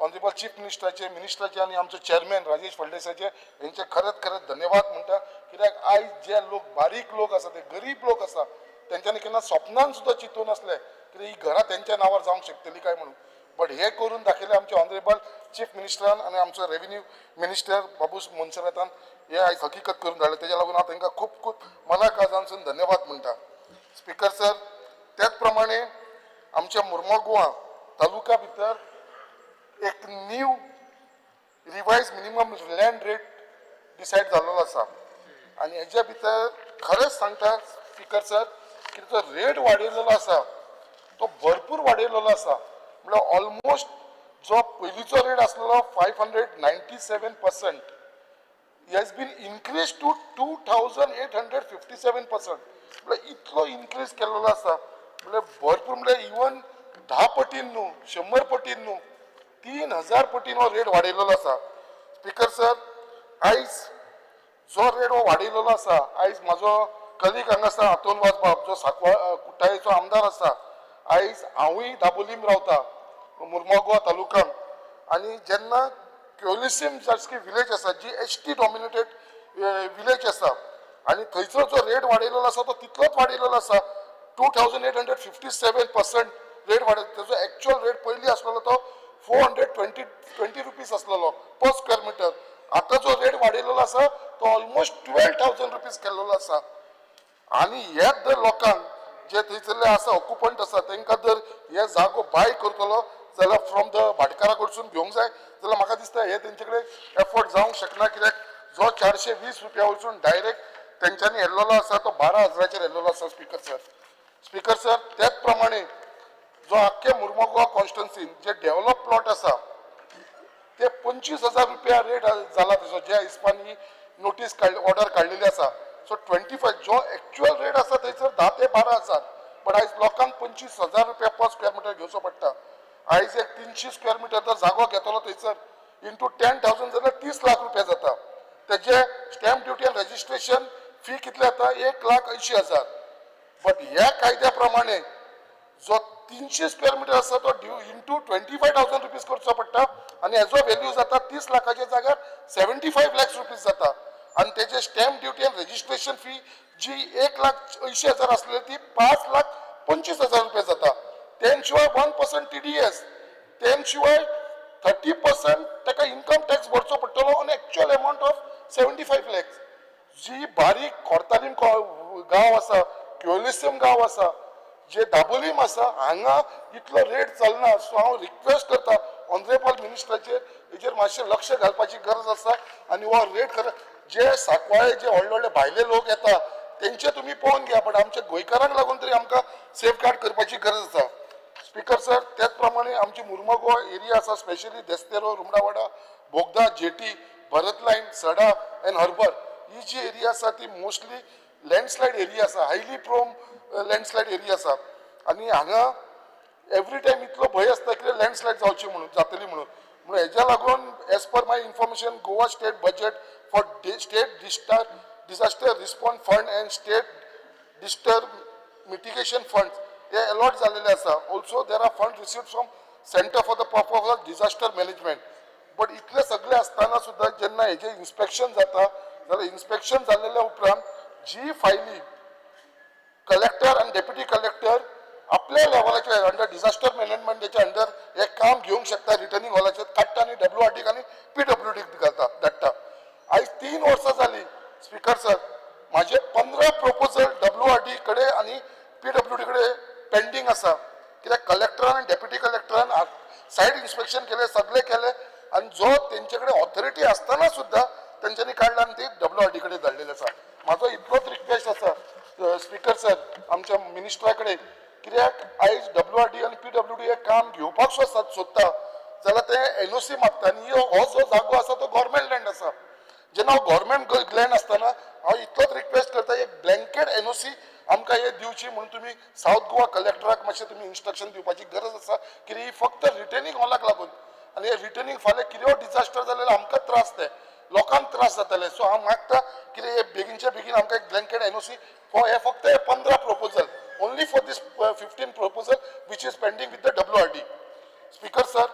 ऑनरेबल चीफ मिनिस्टराचे, मिनिस्टराचे आनी आमचो चेअरमॅन राजेश फळदेसायचे हेंचे खरेंच खरेंच धन्यवाद म्हणटा. कित्याक आयज जे लोक बारीक लोक आसा, ते गरीब लोक आसा, तेंच्यांनी केन्ना स्वप्नान सुद्दां चिंतून नासलें कित्याक ही घरां तेंच्या नांवार जावंक शकतली काय म्हणून. बट हे करून दाखयलें आमचे ऑनरेबल चीफ मिनिस्टरान आनी आमचो रेवन्यू मिनिस्टर बाबूश मोन्सेरातान हे आयज हकीकत करून धाडलें. तेज्या लागून हांव तांकां खूब खूब मना काळजानसून धन्यवाद म्हणटा. स्पिकर सर, त्याच प्रमाणे आमच्या मुर्मागोवा तालुका भितर एक new revise minimum land rate decide जाल्लो आसा आनी हेज्या भितर खरेंच सांगता स्पिकर सर की तो रेट वाडयलेलो आसा तो भरपूर वाडयलेलो आसा. म्हळ्यार ऑलमोस्ट जो पयलींचो रेट आसलेलो 597% has been increase to 2857%. म्हळ्यार इतलो इनक्रीज केल्लो आसा. म्हणल्यार भरपूर, म्हणल्यार इवन 10 पटीन न्हू, 100 पटीन न्हू, 3000 पटीन हो रेट वाडयलेलो आसा. स्पिकर सर, आयज जो रेट हो वाडयलेलो आसा, आयज म्हाजो कलीग हांगा आसा आतोन वाजबाब, जो सांकवाळ कुठ्ठाळेचो आमदार आसा. आयज हांवूय दाबोलीम रावता, मुर्मागोवा तालुक्यान, आनी जेन्ना क्योलिसीम सारकी विलेज आसा G S T dominated village आसा आनी थंयसर जो रेट वाडयलेलो आसा तो तितलोच वाडयलेलो आसा. 2857% रेट वाडय. तेजो एक्चुअल रेट पयलीं आसलेलो तो 420 रुपीज आसलेलो पर स्क्वेअर मिटर. आतां जो रेट वाडयलेलो आसा तो ऑलमोस्ट 12,000 रुपीज केल्लो आसा. आनी हेच जर लोकांक जे थंयसरले आसा, ऑक्युपंट आसा, तांकां जर हे जागो बाय करतलो जाल्यार फ्रॉम the भाटकारा कडसून घेवंक जाय जाल्यार म्हाका दिसता हे तेंचे कडेन एफोर्ड जावंक शकना. कित्याक जो 420 रुपया वचून डायरेक्ट तेंच्यांनी येल्लेलो आसा तो 12,000चेर येल्लेलो आसा. स्पिकर सर, स्पिकर सर, त्याच प्रमाणे जो आख्खे मुर्मोगांव कॉन्स्टिट्युन्सीन जे डेव्हलप प्लॉट आसा ते 25,000 रुपया रेट जाला तेजो, ज्या हिसपान ही नोटीस काडली, ऑर्डर काडलेली आसा. सो 25 जो एक्चुअल रेट आसा थंयसर 10 ते 12,000, बट आयज लोकांक 25,000 रुपया पर स्क्वेअर मिटर घेवचो पडटा. आयज एक 300 स्क्वेअर मिटर जर जागो घेतलो थंयसर इंटू 10,000 जाल्यार 30 लाख रुपया जाता. तेजे स्टॅम्प ड्युटी आनी रजिस्ट्रेशन फी कितले जाता? 1,80,000. बट ह्या कायद्या प्रमाणे जो 300 स्क्वेअर मिटर आसा तो ड्यू इंटू 25,000 रुपीज करचो पडटा आनी हेजो व्हॅल्यू जाता 30 लाखाच्या जाग्यार 75 लॅक्स रुपीज जाता. आनी तेजे स्टॅम्प ड्युटी आनी रजिस्ट्रेशन फी जी 1,80,000 आसलेली ती 5,25,000 रुपया जाता. तेन शिवाय 1% TDS, तेन शिवाय 30% ताका इन्कम टॅक्स भरचो पडटलो on actual amount of 75 lakhs. जी बारीक कोर्तालीम गांव आसा, क्योलिसम गांव आसा, जे दाबोलीम आसा, हांगा इतलो रेट चलना. सो हांव रिक्वेस्ट करता ऑनरेबल मिनिस्टराचेर, हेजेर मातशें लक्ष घालपाची गरज आसा. आनी हो रेट खरें जे सांकवाळे जे व्हडले व्हडले भायले लोक येता तेंचे तुमी पळोवन घ्या, बट आमच्या गोंयकारांक लागून तरी आमकां सेफगार्ड करपाची गरज आसा. स्पिकर सर, त्याच प्रमाणे आमची मुर्मोगोवा एरिया आसा, specially Desterro, Rumdawada, Bogda, jetty, Bharat line, Sada and harbour, ही जी एरिया आसा ती मोस्टली लँडस्लायड एरिया आसा, हायली प्रोन लँडस्लायड एरिया आसा. आनी हांगा एवरी टायम इतलो भंय आसता की लँडस्लायड जावची म्हणून, जातली म्हणून. म्हणून हेज्या लागून as per my information Goa state budget for state disaster response fund and state disaster mitigation fund हे अलॉट जाल्लेले आसा. Also there are fund received from centre for the purpose of disaster management. But इतले सगळे आसतना सुद्दां जेन्ना हेजें inspection जाता जाल्यार इन्स्पेक्शन जाल्लेल्या उपरांत जी फायली कलेक्टर आनी डेप्युटी कलेक्टर आपल्या लेवलाचेर अंडर डिझास्टर मॅनेजमेंटाच्या अंडर हे काम घेवंक शकता, रिटर्निंग हॉलाचेर काडटा आनी WRDक आनी PWDक घालता, धाडटा. आयज 3 वर्सां जाली स्पिकर सर, म्हाजे 15 प्रपोजल WRD कडेन आनी PWD कडेन पेंडींग आसा. कित्याक कलेक्टरान आनी डेप्युटी कलेक्टरान सायट इन्स्पेक्शन केलें, सगळें केलें आनी जो तेंचे कडेन ऑथॉरिटी आसतना सुद्दां तेंच्यांनी काडला आनी ती WRD कडेन धाडलेली आसा. म्हाजो इतलोच रिक्वेस्ट आसा स्पिकर सर आमच्या मिनिस्टरा कडेन, कित्याक आयज WRD आनी PWD हे काम घेवपाक सोदता जाल्यार ते NOC मागता आनी हो जो जागो आसा तो गव्हर्मेंट लँड आसा. जेन्ना हो गव्हर्मेंट लँड आसतना हांव इतलोच रिक्वेस्ट करता, एक ब्लँकेट NOC आमकां हे दिवची म्हणून तुमी सावथ गोवा कलेक्टराक मातशें तुमी इन्स्ट्रक्शन दिवपाची गरज आसा. कित्याक ही फक्त रिटर्निंग हॉलाक लागून आनी हे रिटर्निंग फाल्यां कितें डिजास्टर जालें आमकां त्रास, ते लोकांक त्रास जातले. सो हांव मागता कितें हे बेगीनच्या बेगीन आमकां एक ब्लँकेट NOC for हे फक्त हे 15 proposal, only for this 15 proposal which is pending with the WRD. Speaker sir,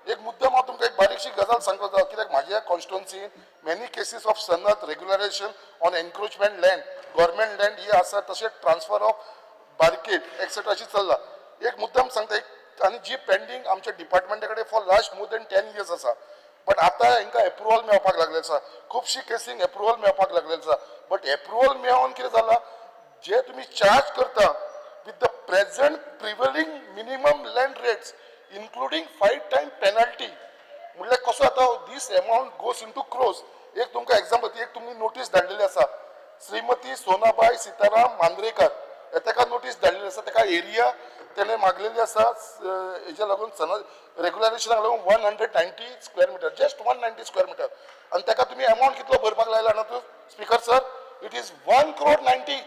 एक मुद्दाम हांव तुमकां एक बारीकशी गजाल सांगता, कित्याक म्हाज्या कॉन्स्टिट्युन्सीन many cases of sanad regularisation on encroachment land, government land ही आसा, तशेंच ट्रान्सफर ऑफ बार्केट एक्सेट्रा अशी चल्ला. एक मुद्दाम सांगता, एक आनी जी पेंडींग आमच्या डिपार्टमेंटा कडेन for last more than 10 years आसा, बट आतां हांकां एप्रुवल मेळपाक लागलें आसा. खुबशी केसींक एप्रुवल मेळपाक लागलें आसा. बट एप्रुवल मेळोन कितें जाला, जे तुमी चार्ज करता with the present prevailing minimum land rates including 5 time penalty, म्हणल्यार कसो जाता, this amount goes into crores. एक तुमकां एग्जाम्पल, एक तुमी नोटीस धाडलेली आसा, श्रीमती सोनाबाय सीताराम मांद्रेकर ताका नोटीस धाडलेली आसा. ताका एरिया तेणें मागलेली आसा, हेज्या लागून सन रेगुलरायझेशनाक लागून 190 square metre, just 190 square metre. आनी ताका तुमी एमावंट कितलो भरपाक लायला जाणा तूं speaker sir? It is 1 crore 90.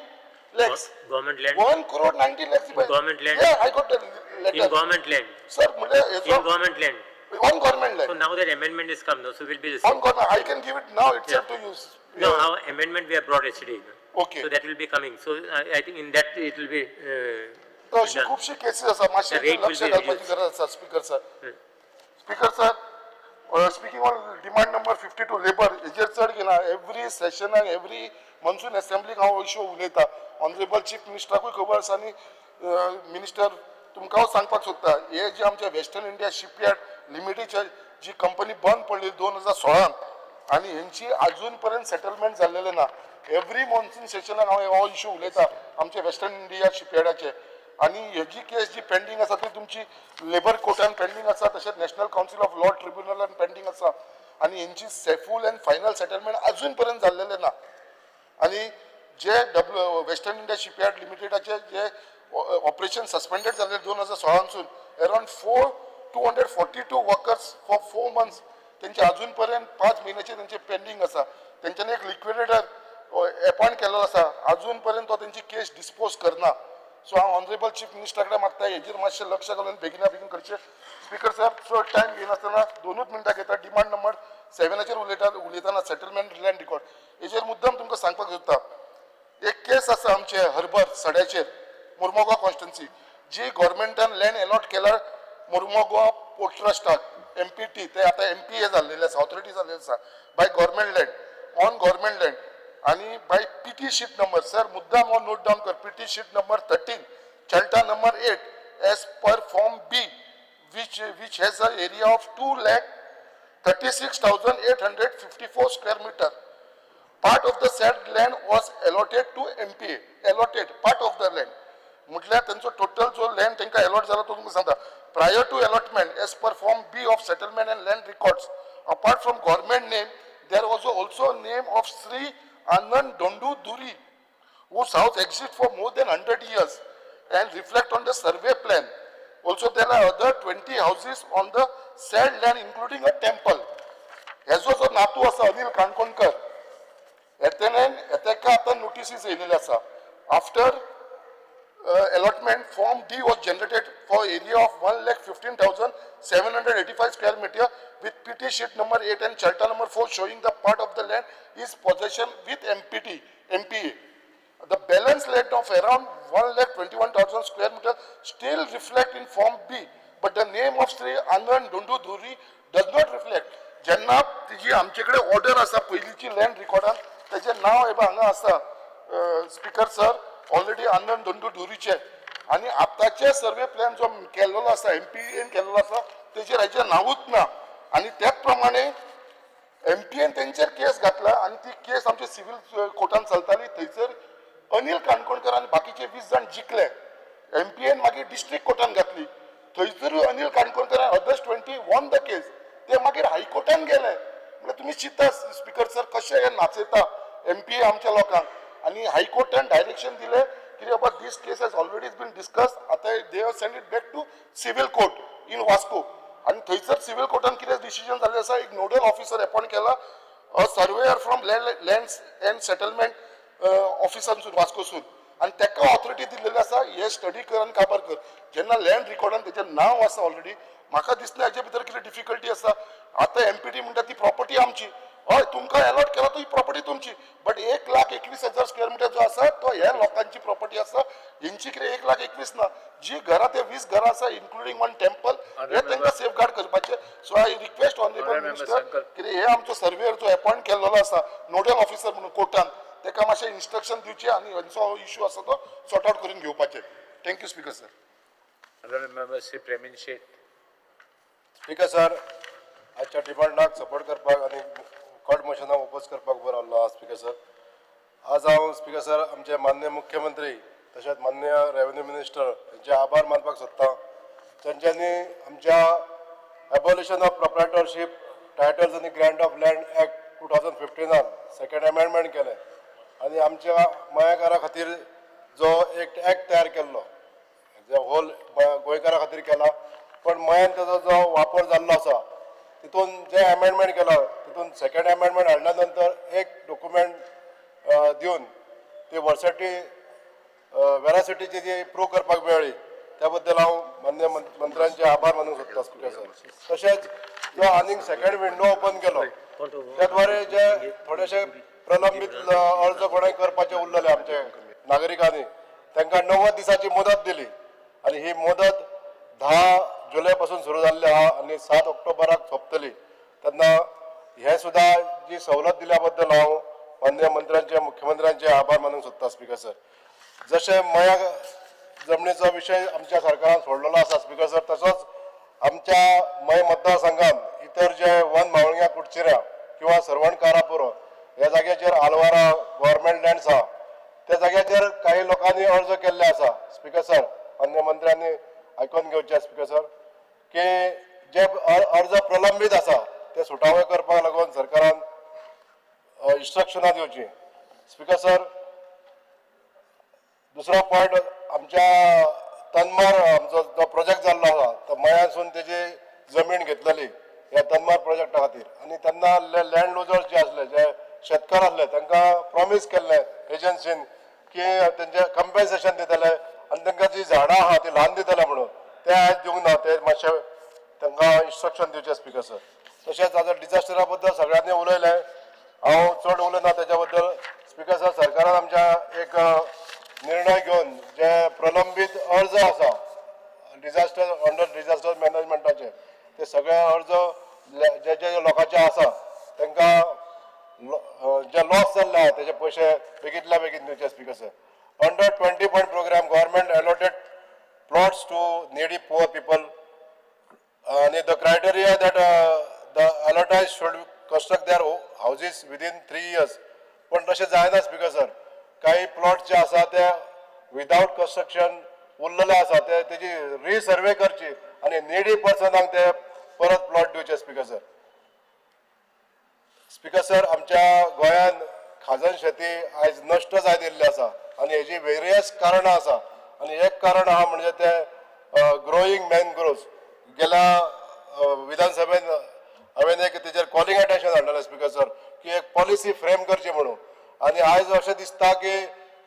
lakhs. Government land. 1 crore 90 lakhs. Government land. Yeah, I got the letter. In government land. Sir, म्हणजे In government land. On government land. So now that amendment is come, no, so will be the On same. government, I can give it now itself to you. No, our amendment we have brought yesterday. No? Okay. So that will be coming. So I think in that it will be तर अशी done. खुबशी cases आसा मातशें The rate will लक्ष be घालपाची reduced. गरज आसा speaker sir. Speaker sir, speaking on demand number 52 labour हेजेर चड घेना. एवरी सेशनाक, एवरी मॉन्सून असेंब्लीक हांव इशू उलयता. ऑनरेबल चीफ मिनिस्टराकूय खबर आसा आनी मिनिस्टर तुमकां हांव सांगपाक सोदता, हे जे आमचे वेस्टर्न इंडिया शिपयार्ड लिमिटेडचे जी कंपनी बंद पडली 2016 आनी हेंची अजून पर्यंत सेटलमेंट जाल्लेलें ना. एवरी मॉन्सून सेशनाक हांव हो इशू उलयता आमचे वेस्टर्न इंडिया शिपयार्डाचे. आनी हेजी केस जी पेंडींग आसा ती तुमची लेबर कोर्टान पेंडींग आसा, तशेंच नॅशनल कावन्सील ऑफ लॉ ट्रिब्युनलान पेंडींग आसा आनी हेंची फूल अँड फायनल सेटलमेंट अजून पर्यंत जाल्लेलें ना. आनी जे वेस्टर्न इंडिया शिपयार्ड लिमिटेडाचे जे ऑपरेशन सस्पेंडेड जाल्ले 2016सून around 242 workers for 4 months तेंचे अजून पर्यंत 5 म्हयन्याचे तेंचे पेंडींग आसा. तेंच्यांनी एक लिक्विडेटर एपॉयंट केल्लो आसा, अजून पर्यंत तो तेंची केस डिस्पोज करना. सो हांव ऑनरेबल चीफ मिनिस्टरा कडेन मागता हेजेर मातशें लक्ष घालून बेगिना बेगीन करचें. स्पीकर साहेब, चड टायम घेयनासतना 2 मिनटां घेता. डिमांड नंबर 7 उलयतना सेटलमेंट लँड रिकॉर्ड हेजेर मुद्दम तुमकां सांगपाक सोदता. एक केस आसा आमचे हर्बर सड्याचेर, मुर्मोगांव कॉन्स्टिट्युन्सी, जी गव्हर्मेंटान लँड एलॉट केला मुर्मोगांव पोर्ट ट्रस्टाक, MPT, ते आतां MPA जाल्लेले आसा, ऑथॉरिटी जाल्लेली आसा, by government land, on government land आनी by PT sheet number. Sir मुद्दाम हो नोट डावन कर, PT sheet number 13, Chalta number 8 as per form B, which has a area of 2,36,854 square meter. Part of the said land was allotted to MPA, allotted part of the land. म्हटल्यार तेंचो total जो land तेंकां allot जाला तो तुमकां सांगता. Prior to allotment as per form B of settlement and land records, apart from government name there was also name of Shri Anand Dondu Duri, whose house exists for more than 100 years and reflect on the survey plan. Also there are other 20 houses on the said land including a temple. हेजो जो नातू आसा अनिल काणकोणकर, हेतेका आतां notices येयलेले आसा. After allotment form D was generated for area of 1,15,785 square meter with PT sheet number 8 and Chalta number 4 showing the part of the land is possession with MPA. The balance land of around 1,21,000 square meter still reflect in form B, but the name of Shri Anand Dundu Dhuri does not reflect. जेन्ना तिजी आमचे कडेन order आसा पयलींची land रिकॉर्डान, तेजें नांव हे पळय हांगा आसा स्पीकर सर, ऑलरेडी आनंद धोंडू धुरीचे. आनी आतांचे सर्वे प्लॅन जो केल्लो आसा MPA केल्लो आसा तेजेर हेजें नांवूच ना. आनी त्याच प्रमाणे MPA तेंचेर केस घातला आनी ती केस आमच्या सिव्हील कोर्टान चलताली. थंयसर अनिल काणकोणकर आनी बाकीचे 20 जाण जिखले. MPA मागीर डिस्ट्रिक्ट कोर्टान घातली, थंयसरूय Anil Kankonkar others 20 won the case. ते मागीर हायकोर्टान गेले. म्हणल्यार तुमी चिंता स्पीकर सर कशें हे नाचयता MPA आमच्या लोकांक. आनी हायकोर्टान डायरेक्शन दिलें की बाबा this case has already been discuss, आतां they have send it back to civil court in Vasco. आनी थंयसर सिव्हील कोर्टान कितें डिसिजन जाल्लें आसा, एक नोडल ऑफिसर एपॉयंट केला, a surveyor from land and settlement ऑफिसांसून वास्कोसून, आनी तेका ऑथॉरिटी दिल्लेली आसा हे स्टडी कर आनी काबार कर. जेन्ना लँड रिकॉर्डान तेजें नांव आसा ऑलरेडी, म्हाका दिसना हेजे भितर कितें डिफिकल्टी आसा. आतां MPT म्हणटा ती प्रॉपर्टी आमची, हय तुमकां अलॉट केला तो ही प्रॉपर्टी तुमची, बट 1,21,000 स्क्वेअर मिटर जो आसा तो ह्या लोकांची प्रॉपर्टी आसा. हेंची कितें 1,21,000 ना, जी घरां ते 20 घरां आसा इन्क्लुडींग 1 टेम्पल, हे तांकां सेफगार्ड करपाचें. So I request honourable minister कितें हे आमचो सर्वेयर जो एपॉयंट केल्लो आसा नोडल ऑफिसर म्हणून कोर्टान, ताका मातशें इन्स्ट्रक्शन दिवचें आनी हेंचो इशू आसा तो सॉर्ट आवट करून घेवपाचें. Thank you speaker sir. Honourable member Shri Premin Shet. Speaker sir, आजच्या डिमांडाक सपोर्ट करपाक आनी कट मोशनाक ओपोज करपाक उबो रावल्लो आहा स्पीकर सर. आज हांव स्पीकर सर आमचे माननीय मुख्यमंत्री तशेंच माननीय रेवेन्यू मिनिस्टर हेंचे आभार मानपाक सोदता. तेंच्यांनी आमच्या एबोलिशन ऑफ प्रोप्रायटरशीप टायटल्स आनी Grant of land act 2015 second amendment केलें आनी आमच्या मयेकारा खातीर जो एक एक्ट तयार केल्लो जो होल गोंयकारा खातीर केला, पण मयान तेजो जो वापर जाल्लो आसा तितून जे अमेंडमेंट केला तितून सेकंड अमेंडमेंट हाडल्या नंतर एक डॉक्युमेंट दिवन ती वर्सटी वेरासिटीची जी प्रूव करपाक मेळ्ळी त्या बद्दल हांव मान्य मंत्र्यांचे आभार मानूंक सोदता स्पीकर सर. तशेंच जो आनीक सेकंड विंडो ओपन केलो त्या द्वारे जे थोडेशे प्रलंबीत अर्ज कोणाक करपाचे उरलेले आमचे नागरिकांनी तांकां 90 दिसांची मुदत दिली आनी ही मुदत 10 जुलय पासून सुरू जाल्ली आहा आनी 7 ऑक्टोबराक सोंपतली. तेन्ना हे सुद्दां जी सवलत दिल्या बद्दल हांव माननीय मंत्र्यांचे मुख्यमंत्र्यांचे आभार मानूंक सोदता स्पीकर सर. जशें मया जमनीचो विशय आमच्या सरकारान सोडलेलो आसा स्पीकर सर, तसोच आमच्या मय मतदारसंघात इतर जे वन मावळग्या कुडचिऱ्या किंवा सर्वण कारापुरो ह्या जाग्याचेर आलवारा गव्हर्मेंट लँड्स आहा त्या जाग्याचेर काही लोकांनी अर्ज केल्ले आसा स्पीकर सर. मान्य मंत्र्यांनी आयकून घेवचे स्पीकर सर की जे अर्ज प्रलंबीत आसा ते सुटावे करपाक लागून सरकारान इन्स्ट्रक्शनां दिवची स्पीकर सर. दुसरो पॉयंट आमच्या तन्मार आमचो जो प्रोजेक्ट जाल्लो आसा तो मयांसून तेजी जमीन घेतलेली ह्या तन्मार प्रोजेक्टा खातीर आनी तेन्ना लँड लुजर्स जे आसले जे शेतकार आसले तांकां प्रॉमीस केल्लें एजन्सीन की तेंचे कंपेन्सेशन दितले आनी तांकां जी झाडां आहा ती ल्हान दितले म्हणून ते आयज दिवंक ना, ते मातशें तांकां इन्स्ट्रक्शन दिवचें स्पीकर सर. तशेंच आतां डिजास्टरा बद्दल सगळ्यांनी उलयलें, हांव चड उलयना तेच्या बद्दल. स्पीकर सर, सरकारान आमच्या एक निर्णय घेवन जे प्रलंबीत अर्ज आसा डिजास्टर अंडर डिजास्टर मॅनेजमेंटाचे ते सगळे अर्ज जे जे लोकांचे आसा तांकां जे लॉस जाल्ले आहा तेजे पयशे बेगीतल्या बेगीन दिवचे speaker sir. Under 20 point programme government allotted plots to needy poor people आनी the criteria that the allottees should construct their houses within 3 years. पण तशें जायना स्पीकर सर, काही प्लॉट जे आसा ते विदावट कन्स्ट्रक्शन उरलेले आसा ते तेजी रिसर्वे करची आनी निडी पर्सनांक ते परत प्लॉट दिवचे स्पीकर सर. स्पीकर सर, आमच्या गोंयांत खाजन शेती आयज नश्ट जायत येयल्ली आसा आनी हेजी वेरियस कारणां आसा आनी एक कारण आहा म्हणजे ते ग्रोईंग मॅनग्रोव्स. गेल्या विधानसभेन हांवें एक तेजेर कॉलिंग अटेन्शन हाडलेलें स्पीकर सर की एक पॉलिसी फ्रेम करची म्हणून आनी आयज अशें दिसता की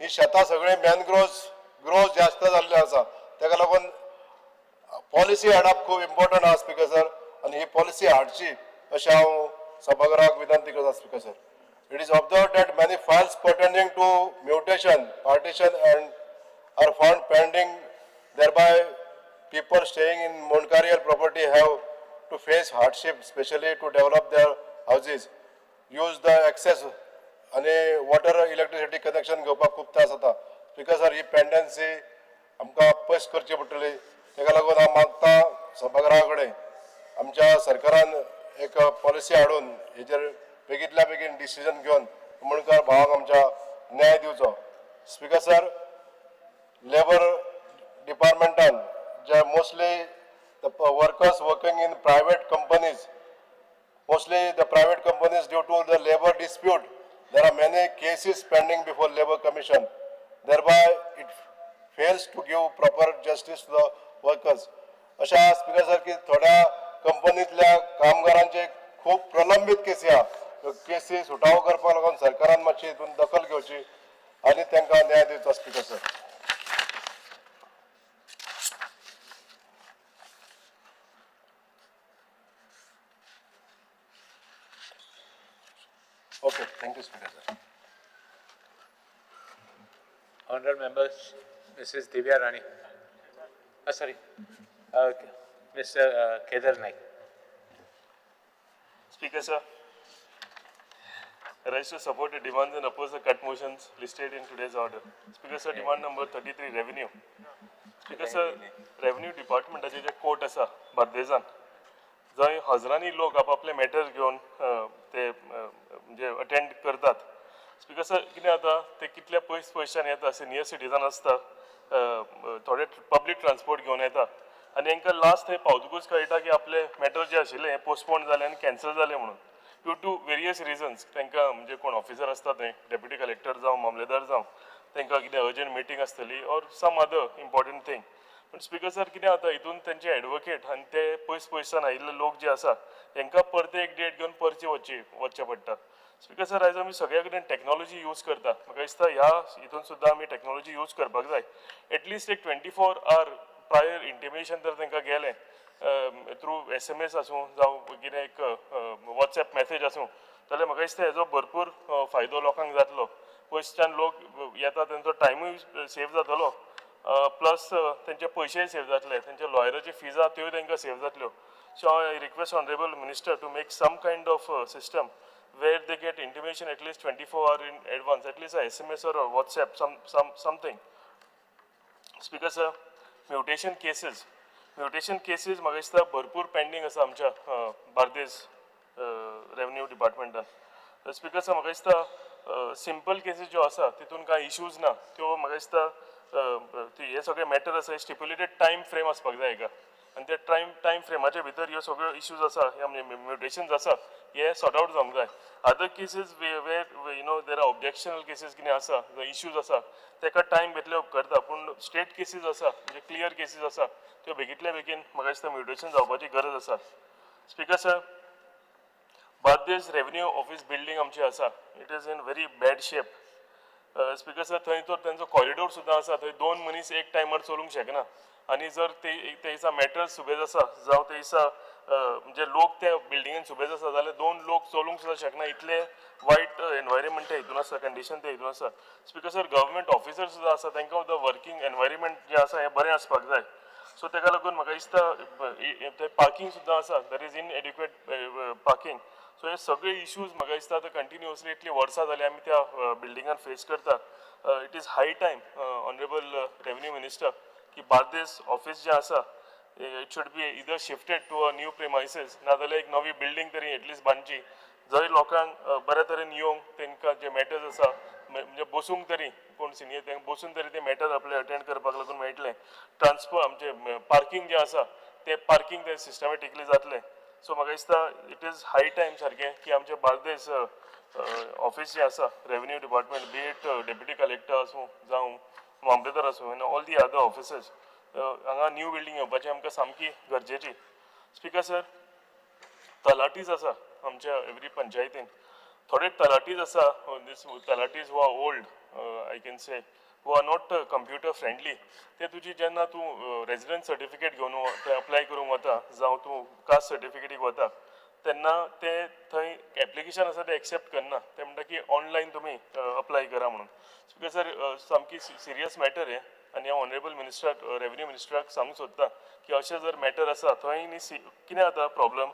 ही शेतां सगळीं मॅनग्रोव्स ग्रो जास्त जाल्ले आसा तेका लागून पॉलिसी हाडप खूब इम्पॉर्टंट आहा स्पीकर सर आनी ही पॉलिसी हाडची अशें हांव सभाघराक विनंती करता speaker sir. It is observed that many files pertaining to mutation, partition and are found pending, thereby people staying in Moncarial property have to face hardship, especially to develop their houses, use the access आनी water electricity connection घेवपाक खूब त्रास जाता. Speaker sir, ही pendency आमकां पयस करची पडटली. तेका लागून हांव मागता सभाघरा कडेन आमच्या सरकारान एक पॉलिसी हाडून हेजेर बेगीतल्या बेगीन डिसिजन घेवन मुणकार भावांक आमच्या न्याय दिवचो. स्पीकर सर, लेबर डिपार्टमेंटान जे mostly the workers working in private companies, mostly the private companies due to the labour dispute there are many cases pending before labour commission, thereby it fails to give proper justice to the workers. अशें speaker sir की थोड्या कंपनींतल्या कामगारांचे खूब प्रलंबीत केसी आहा, त्यो केसी सुटावो करपाक लागून सरकारान मातशी हितून दखल घेवची आनी तांकां न्याय दिवचो speaker sir. Okay, thank you speaker sir. Honorable members, Mrs. Divya Rani. Sorry, Mr. Kedar Naik. Speaker sir, I rise to support the demands and oppose the cut motions listed in today's order. Speaker sir, demand number 33, revenue. Speaker sir, revenue department J court आसा बार्देजान, जंय हजरांनी लोक आपापले matter घेवन ते म्हणजे attend करतात. Speaker sir, कितें जाता ते कितल्या पयस पयशान येता, सिनियर सिटीजन आसता, थोडे पब्लीक ट्रान्सपोर्ट घेवन येता आनी तांकां लास्ट थंय पावतकूच कळटा की आपले मॅटर जे आशिल्ले हे पोस्टपोन जाले आनी कॅन्सल जाले म्हणून ड्यू टू वेरियस रिजन्स. तांकां म्हणजे कोण ऑफिसर आसता थंय, डेप्युटी कलेक्टर जावं मामलेदार जावं, तांकां कितें अर्जंट मिटींग आसतली or some other important thing. पण स्पीकर सर कितें जाता हितून तेंचे एडवोकेट आनी ते पयस पयसान आयिल्ले लोक जे आसा तांकां परते एक डेट घेवन परचे वचचें पडटा. स्पीकर सर, आयज आमी सगळ्या कडेन टॅक्नॉलॉजी यूज करता. म्हाका दिसता ह्या हितून सुद्दां आमी टॅक्नॉलॉजी यूज करपाक जाय. एटलिस्ट एक 24 our prior intimation जर तांकां गेलें थ्रू SMS आसूं जावं कितें एक वॉट्सएप मॅसेज आसूं, जाल्यार म्हाका दिसता हेजो भरपूर फायदो लोकांक जातलो. पयसच्यान लोक येता तेंचो टायमूय सेव जातलो, प्लस तेंचे पयशेय सेव जातले, तेंचे लॉयराची फीज आहा त्योय तेंकां सेव जातल्यो. So I request honourable minister to make some kind of system where they get intimation at least 24 hours in advance, at least a SMS or a WhatsApp, something. Speaker sir, mutation cases. Mutation cases म्हाका दिसता भरपूर pending आसा आमच्या Bardez revenue डिपार्टमेंटान. Speaker sir, म्हाका दिसता simple cases ज्यो आसा तितून कांय इश्यूज ना, त्यो म्हाका दिसता हे सगळे मॅटर आसा स्टिप्युलेटेड टायम फ्रेम आसपाक जाय हाका, आनी त्या टायम फ्रेमाच्या भितर ह्यो सगळ्यो इश्यूज आसा, ह्या म्युटेशन्स आसा, हे सॉर्ट आवट जावंक जाय. Other cases where you know there are objectional cases कितें आसा, इश्यूज आसा, ताका टायम घेतले उपकारता, पूण स्ट्रेट केसीस आसा म्हणजे क्लियर केसीस आसा त्यो बेगींतल्या बेगीन म्हाका दिसता म्युटेशन जावपाची गरज आसा. Speaker sir, Bardez revenue office building आमची आसा, it is in very bad shape. Speaker sir, थंय तर तेंचो कॉरिडोर सुद्दां आसा, थंय 2 मनीस एक टायमार चलूंक शकना, आनी जर ते दिसा मॅटर सुबेज आसा जावं ते दिसा म्हणजे लोक त्या बिल्डिंगेन सुबेज आसा जाल्यार 2 लोक चलूंक सुद्दां शकना, इतले वायट एनवायरमेंट ते हितून आसा, कंडिशन ते हितून आसा. स्पीकर सर, गव्हर्मेंट ऑफिसर सुद्दां आसा तांकां सुद्दां वर्कींग एनवायरमेंट जें आसा हें बरें आसपाक जाय. सो ताका लागून म्हाका दिसता थंय पार्कींग सुद्दां आसा, there is inadequate parking. So हे सगळे इश्यूज म्हाका दिसता आतां कंटिन्युअसली इतलीं वर्सां जालीं आमी त्या बिल्डिंगान फेस करता. It is high time honourable revenue minister की बार्देस ऑफिस जें आसा it should be either shifted to a new premises, नाजाल्यार एक नवी बिल्डींग तरी एटलिस्ट बांदची जंय लोकांक बऱ्या तरेन येवंक तांकां जे मॅटर्स आसा म्हणजे बसूंक तरी कोण सिनियर तांकां बसून तरी ते मॅटर्स आपले अटेंड करपाक लागून मेळटलें. ट्रान्सपोर्ट आमचें पार्कींग जें आसा तें पार्कींग ते सिस्टमॅटिकली जातलें. सो म्हाका दिसता it is high time सारकें की आमचें बार्देस ऑफिस जें आसा revenue department, be it deputy collector आसूं जावं मामलेदार आसूं आनी ऑल the other officers, हांगा न्यू बिल्डींग येवपाची आमकां सामकी गरजेची. स्पीकर सर, तलाटीज आसा आमच्या एवरी पंचायतीन, थोडे तलाटीज आसा, these talatis who are old, I can say, who are not computer friendly. ते तुजी जेन्ना तूं रेजिडन्स सर्टिफिकेट घेवन थंय अप्लाय करूंक वता जावं तूं कास्ट सर्टिफिकेटीक वता तेन्ना ते थंय एप्लिकेशन आसा तें एक्सेप्ट करना, ते म्हणटा की ऑनलायन तुमी अप्लाय करा म्हणून. स्पीकर सर, सामकी सिरियस मॅटर हें, आनी हांव ऑनरेबल मिनिस्टराक रेवन्यू मिनिस्टराक सांगूंक सोदता की अशें जर मॅटर आसा थंय न्ही कितें जाता प्रॉब्लम,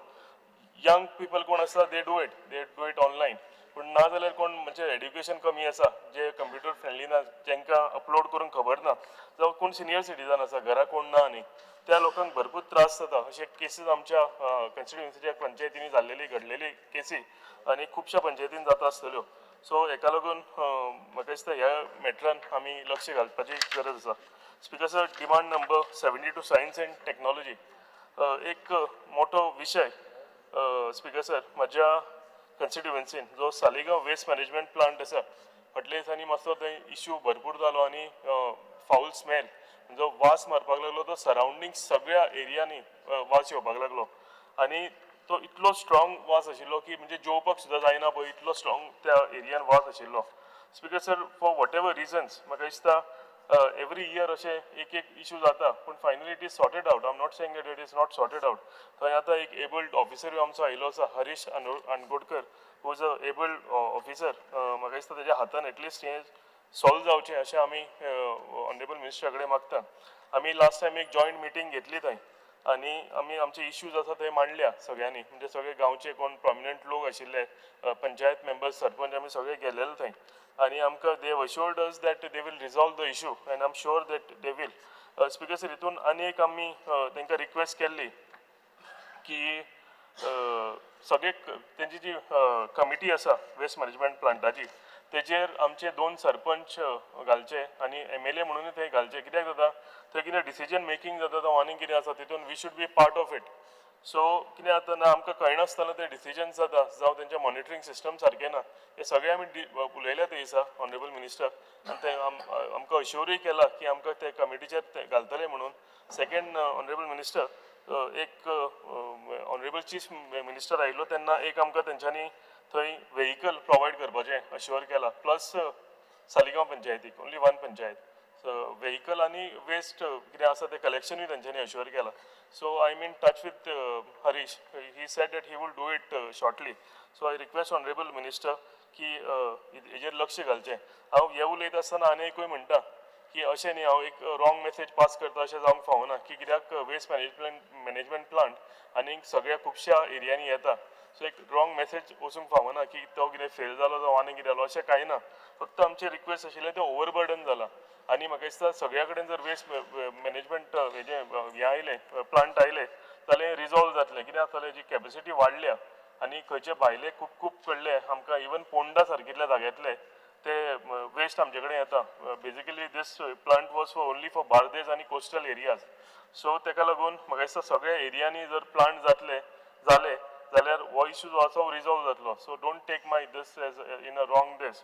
यंग पिपल कोण आसा they do it online, पूण ना जाल्यार कोण म्हणजे एड्युकेशन कमी आसा, जे कंप्युटर फ्रेंडली ना, जांकां अपलोड करूंक खबर ना, जावं कोण सिनियर सिटीजन आसा घरा कोण ना न्ही, त्या लोकांक भरपूर त्रास जाता. अशे केसीस आमच्या कॉन्स्टिट्युएन्सीच्या पंचायतींनी जाल्लेली घडलेली केसी आनी खुबश्या पंचायतीन जाता आसतल्यो. सो हेका लागून म्हाका दिसता ह्या मॅटरान आमी लक्ष घालपाची गरज आसा. Speaker sir, demand number 72 science and technology एक मोठो विशय. स्पीकर सर, म्हज्या कॉन्स्टिट्युएन्सीन जो सालिगांव वेस्ट मॅनेजमेंट प्लांट आसा फाटल्या दिसांनी मातसो थंय इश्यू भरपूर जालो आनी फावल स्मेल जो वास मारपाक लागलो तो सरावंडींग सगळ्या एरियांनी वास येवपाक लागलो, आनी तो इतलो स्ट्रॉंग वास आशिल्लो की म्हणजे जेवपाक सुद्दां जायना पळय इतलो स्ट्रॉंग त्या एरियान वास आशिल्लो. Speaker sir, for whatever reasons म्हाका दिसता एवरी इयर अशें एक एक इश्यू जाता, पूण finally it is sorted out. I am not saying that it is not sorted out. थंय आतां एक एबल्ड ऑफिसरूय आमचो आयिल्लो आसा, Harish Ankodkar, who is a abled officer. म्हाका दिसता तेज्या हातान एटलिस्ट हें सॉल्व जावचें अशें आमी ऑनरेबल मिनिस्टरा कडेन मागता. आमी लास्ट टायम एक जॉयंट मिटींग घेतली थंय आनी आमी आमचे इश्यूज आसा थंय मांडल्या सगळ्यांनी, म्हणजे सगळे गांवचे कोण प्रोमिनंट लोक आशिल्ले, पंचायत मेंबर्स, सरपंच, आमी सगळे गेलेले थंय आनी आमकां they assured us that they will resolve the issue and I am sure that they will. Speaker sir, हितून आनी एक आमी तांकां रिक्वेस्ट केल्ली की सगळे तेंची जी कमिटी आसा वेस्ट मॅनेजमेंट प्लांटाची तेजेर आमचे 2 सरपंच घालचे आनी MLA म्हणून थंय घालचे. कित्याक जाता थंय कितें डिसिजन मेकींग जाता जावं आनी कितें आसा तितून we should be part of it. So कितें जाता ना आमकां कळनासतना ते डिसिजन्स जाता जावं तेंचें मॉनिटरींग सिस्टम सारकें ना, हे सगळें आमी उलयल्या ते दिसा ऑनरेबल मिनिस्टर, आनी ते आमकां अश्योरूय केला की आमकां ते कमिटीचेर ते घालतले म्हणून. Second honourable minister, एक ऑनरेबल चीफ मिनिस्टर आयिल्लो तेन्ना एक आमकां तेंच्यांनी थंय व्हेहिकल प्रोवायड करपाचें अश्युअर केलां, प्लस सालिगांव पंचायतीक only one panchayat so vehicle आनी वेस्ट कितें आसा तें कलेक्शनूय तेंच्यांनी अश्युअर केलां. So I am in touch with Harish, he said that he will do it shortly. So I request honourable minister की हेजेर लक्ष घालचें. हांव हें उलयता आसतना आनी एकूय म्हणटा की अशें न्ही हांव एक रॉंग मेसेज पास करता अशें जावंक फावना की कित्याक वेस्ट मॅनेजमेंट प्लांट आनी सगळ्या खुबश्या एरियांनी येता, सो एक रॉंग मेसेज वचूंक फावना की तो कितें फेल जालो जावं आनी कितें जालो, अशें कांय ना. फक्त आमचें रिक्वेस्ट आशिल्लें तें ओवरबर्डन जालां आनी म्हाका दिसता सगळ्या कडेन जर वेस्ट मॅनेजमेंट हेजें हें आयलें प्लांट आयलें जाल्यार रिजॉल्व जातलें. कितें जातलें जी कॅपेसिटी वाडल्या आनी खंयचे भायले खूब खूब कडले आमकां इवन पोंडा सारकिल्ल्या जाग्यांतले ते वेस्ट आमचे कडेन येता. Basically this plant was for only for Bardez आनी कोस्टल एरियाज, सो तेका लागून म्हाका दिसता सगळ्या एरियांनी जर प्लांट जातले जाले जाल्यार हो इशू जो आसा हो रिजॉल्व जातलो. So don't take my this as in a wrong this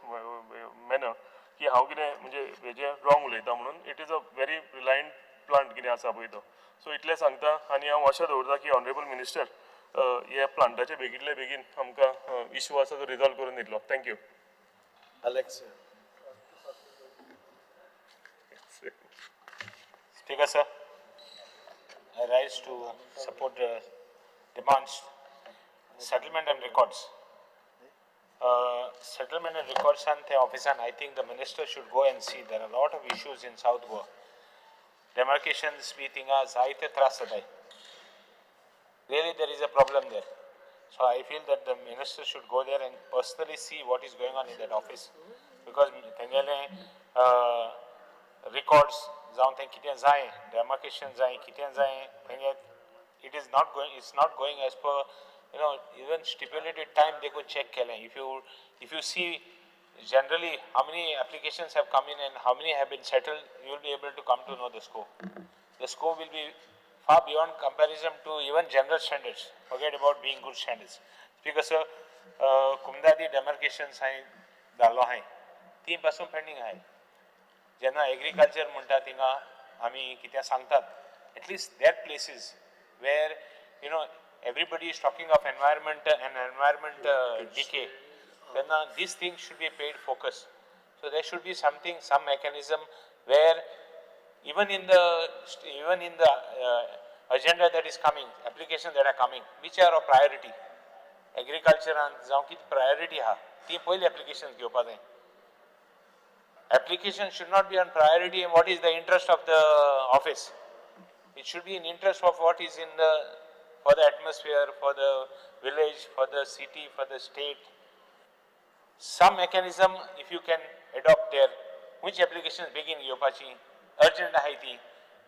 manner की हांव कितें म्हणजे हेजें रॉंग उलयता म्हणून. It is a very reliant plant कितें आसा पळय तो. सो इतलें सांगता आनी हांव आशा दवरता की ऑनरेबल मिनिस्टर ह्या प्लांटाचे बेगींतले बेगीन आमकां इशू आसा तो रिजॉल्व करून दितलो. Thank you. Alex. Speaker sir, I rise to support the demands, settlement and records. Settlement and records and the office, and I think the minister should go and see. There are a lot of issues in South Goa. Demarcations be thinga zaite tras adai. Really there is a problem there. So I feel that the minister should go there and personally see what is going on in that office, because tengele records जावन तें कितें जाय, demarcation जाय, कितें जाय, tenge it is not going, it's not going as per, you know, even stipulated time they could check केलें. If you see generally how many applications have come in and how many have been settled, you will be able to come to know the score. The score will be far beyond comparison to even general standards. Forget about being good standards. Speaker sir, Kumdadi demarcations हांवें धाडलो आहाय, ती पासून pending आहाय. जेन्ना agriculture म्हणटा थिंगा आमी कितें सांगतात, at least that places where you know everybody is talking of environment and environment decay, तेन्ना these things should be paid focus. So there should be something, some mechanism where even in the agenda that is coming, applications that are coming, which are of priority, agriculture and जावं कितें priority आहा ती पयली applications घेवपा जाय. Application should not be on priority and what is the interest of the office. It should be in interest of what is in the, for the atmosphere, for the village, for the city, for the state. Some mechanism if you can adopt there, which applications begin घेवपाची, urgent आहाय ती,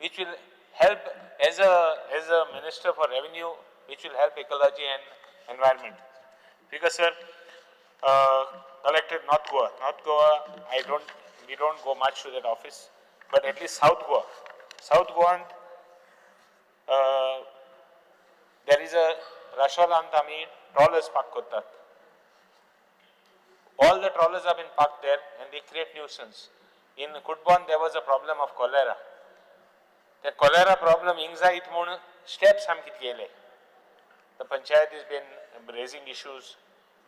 which will help as a minister for revenue, which will help ecology and environment. Because sir, collected North Goa. North Goa, we don't go much to that office, but at least South Goa. South Goa, there is a Rasholant ami trawlers park करतात. All the trawlers have been parked there and they create nuisance. In Kutbon there was a problem of cholera. The cholera problem इंग म्हणून steps आमी कितें केले. The panchayat has been raising issues.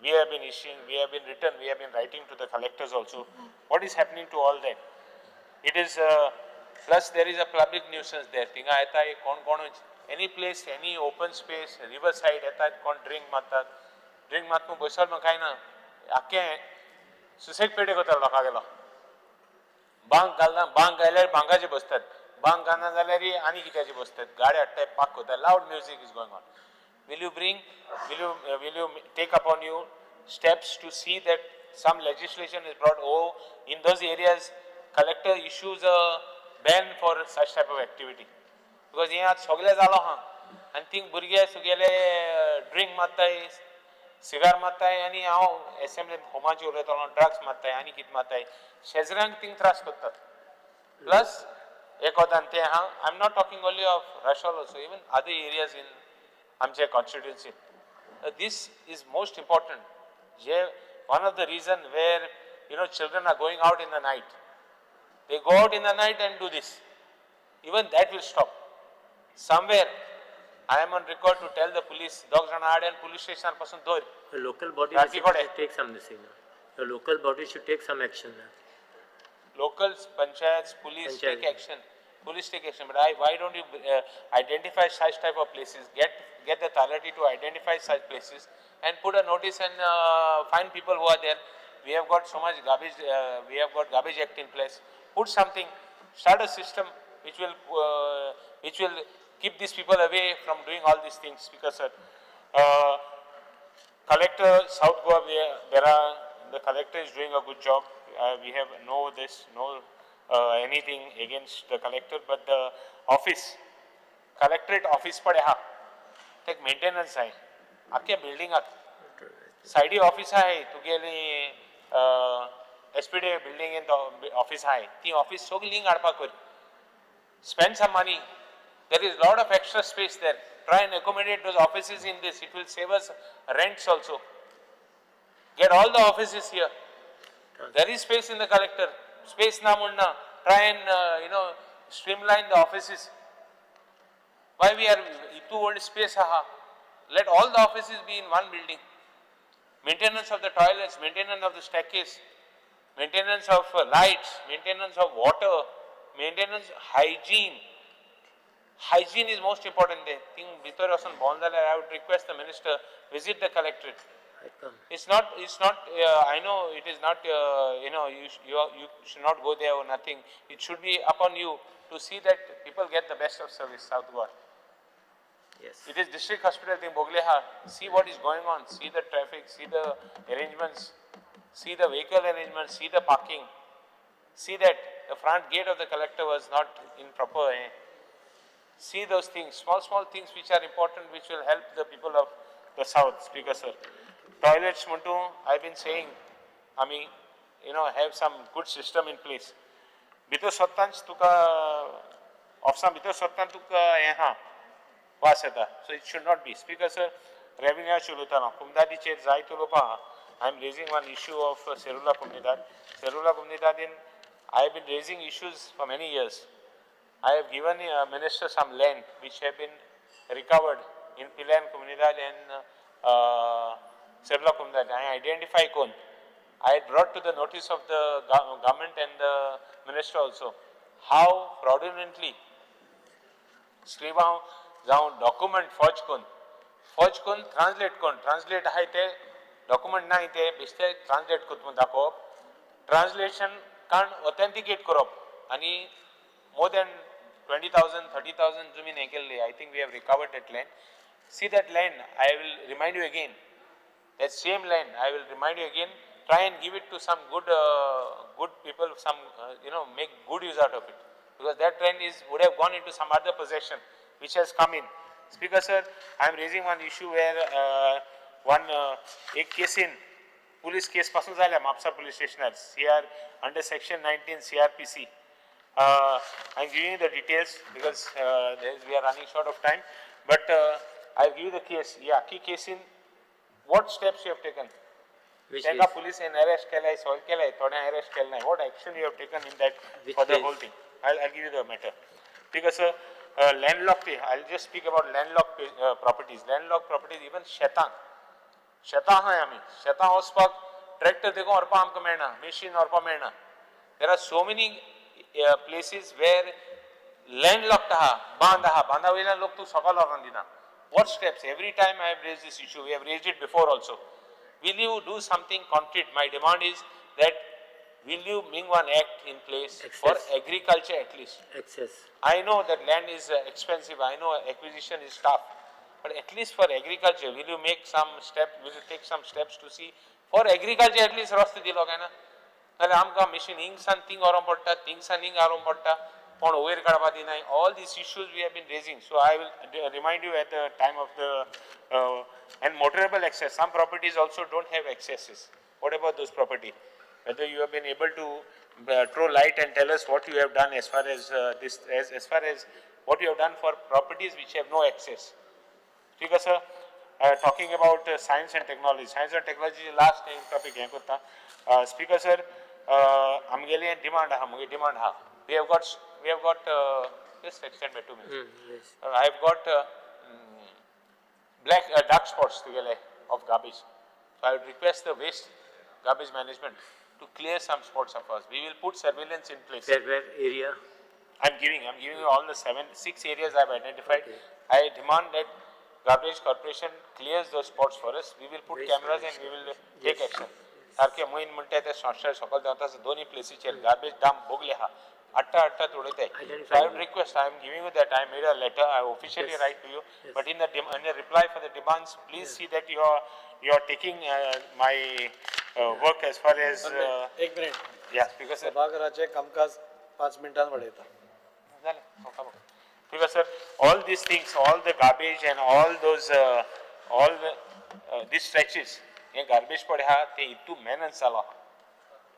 We have been issuing, we have been written, we have been writing to the collectors also. What is happening to all that? It is, plus there is a public nuisance there. Tinga येता कोण कोण, any place, any open space, river side येतात कोण drink मारतात. Drink मारतून बसल मग काय ना, आख्खे सुसेग पेटे करतात लोकां गेलो. बांक घालना, बांक घाल्यार बांकाचे बसतात, बांक घालना जाल्यार आनी कित्याचे बसतात, गाडी हाडटाय पार्क करतात, loud music is going on. Will you bring, will you take upon you steps to see that some legislation is brought over in those areas, collector issues a ban for such type of activity? Because हे आतां सगळें जालो आहा आनी thing भुरगे सगळे drink मारताय, cigar मारताय, आनी हांव एसेंब्लीन होमाची उलयतालो, ड्रग्स मारताय आनी कितें मारताय, शेजऱ्यांक थिंग त्रास करतात. प्लस एक वतान तें आहा, I am not talking only of Rachol also, even other areas in आमचे constituency. This is most important. J one of the reason where you know children are going out in the night. They go out in the night and do this. Even that will stop. Somewhere I am on record to tell the police, दोग जाणां हाड आनी police स्टेशनार पासून धर. The local body राती should कडेन. take some this thing. The local body should take some action. Locals, panchayats, police Panchayat. Take action. Police take action. But why don't you identify such type of places? Get the authority to identify such places and put a notice and find people who are there. We have got so much garbage. We have got garbage act in place. Put something. Start a system which will keep these people away from doing all these things. Because sir, collector South Goa, there are the collector is doing a good job. We have no this, no anything against the collector, but the office, collectorate office पडे हा, ते maintenance आहे, आख्या बिल्डिंगाक सायडी office आहे, तुगेली SPD बिल्डिंगेन office आहे, ती ऑफिस सगळी लिंक हाडपाक कर. Spend some money. There is lot of extra space there. Try and accommodate those offices in this. It will save us rents also. Get all the offices here. There is space in the collector. Space na munna. Try and streamline the offices. Why we are too old space? Haha. Let all the offices be in one building. Maintenance of the toilets, maintenance of the staircase, maintenance of lights, maintenance of water, maintenance hygiene. Hygiene is most important there. Thing bhitar vasun bond जाल्यार I would request the minister visit the collectorate. It's not. I know it is not. You should not go there or nothing. It should be upon you to see that people get the best of service. South Goa. Yes. It is district hospital thing. Bogleha. See what is going on. See the traffic. See the arrangements. See the vehicle arrangements. See the parking. See that the front gate of the collector was not in proper. See those things, small things which are important, which will help the people of the south. Speaker sir, toilets muntu, I have been saying, I mean, have some good system in place. Bhitar sottanch tuka, ofsan bhitar sottan tuka ha, vas yeta. So it should not be. Speaker sir, revenue chulutana, Comunidadicher jai tulopa. I am raising one issue of Serula Comunidad. Serula Comunidad in, I have been raising issues for many years. I have given minister some land which have been recovered in Pilan Comunidad and Serula Comunidad. I identify kon. I had brought to the notice of the government and the minister also how fraudulently scriba जाऊन document forge kon translate kon, translate आहाय ते document ना ते बेश्टे translate करून दाखोवप, translation कारण authenticate करप आनी more than 20,000, 30,000 जमीन हे केल्ली. I think we have recovered that land. See that land, I will remind you again. That same land, I will remind you again. Try and give it to some good people, some, make good use out of it. Because that land would have gone into some other possession, which has come in. Speaker sir, I am raising one issue where एक case in, police case पासून जाल्या Mapusa police station, CR, under section 19 CRPC. I am giving you the details because we are running short of time, but I will give you the case. Yeah, key case in what steps you have taken? Which Tenka police in arrest kelai, solve kelai, thoda arrest kelai. What action you have taken in that? Which for the case? Whole thing? I'll give you the matter. Because landlocked, I'll just speak about landlocked properties. Landlocked properties, even शेतां, शेतां आहाय आमी, शेतां वचपाक tractor देखून व्हरपाक आमकां मेळना, machine व्हरपाक मेळना. There are so many places where landlocked aha, बांद aha, बांदा वयल्यान लोक तूं सकाळ व्हरोन दिना. What steps? Every time I have raised this issue, we have raised it before also. Will you do something concrete? My demand is that will you bring one act in place for agriculture at least? Access. I know that land is expensive, I know acquisition is tough, but at least for agriculture, will you make some step, will you take some steps to see for agriculture at least रस्तो दिलो काय ना? जाल्यार आमकां machine हिंगसान thing व्हरोंक पडटा, थिंगसान हिंग हाडूंक पडटा, कोण वयर काडपा दिनाय. All these issues we have been raising. So I will remind you at the time of the and motorable access. Some properties also don't have accesses. What about those property? Whether you have been able to throw light and tell us what you have done as far as this, as far as what you have done for properties which have no access. Speaker sir, talking about science and technology. Science and technology is last name topic. Speaker sir, आमगेली demand आहा, मुगे demand आहा. We have got just extend by 2 minutes. Yes. I have got black dark spots तुगेले of garbage. So I would request the waste garbage management to clear some spots of us. We will put surveillance in place. Where area? I'm giving you all the 6 areas I've identified. Okay. I demand that garbage corporation clears those spots for us. We will put waste cameras and we will take action. सारखे मोहीन म्हणटा ते संस्था सकयल देंवता दोन्ही प्लेसीचेर garbage dump भोगले आहा, आट्टा आट्टा उडयताय. So I would request, I am giving you that, I made a letter, I officially write to you, but in the reply for the demands, please see that you are taking my work as far as एक minute. Yes, because सभाघराचे कामकाज 5 मिनटां वाडयता. जालें. Because sir, all these things, all the garbage and all those, all these stretches, हे garbage पडे आहा ते इतू मेनन्स जालो आहा,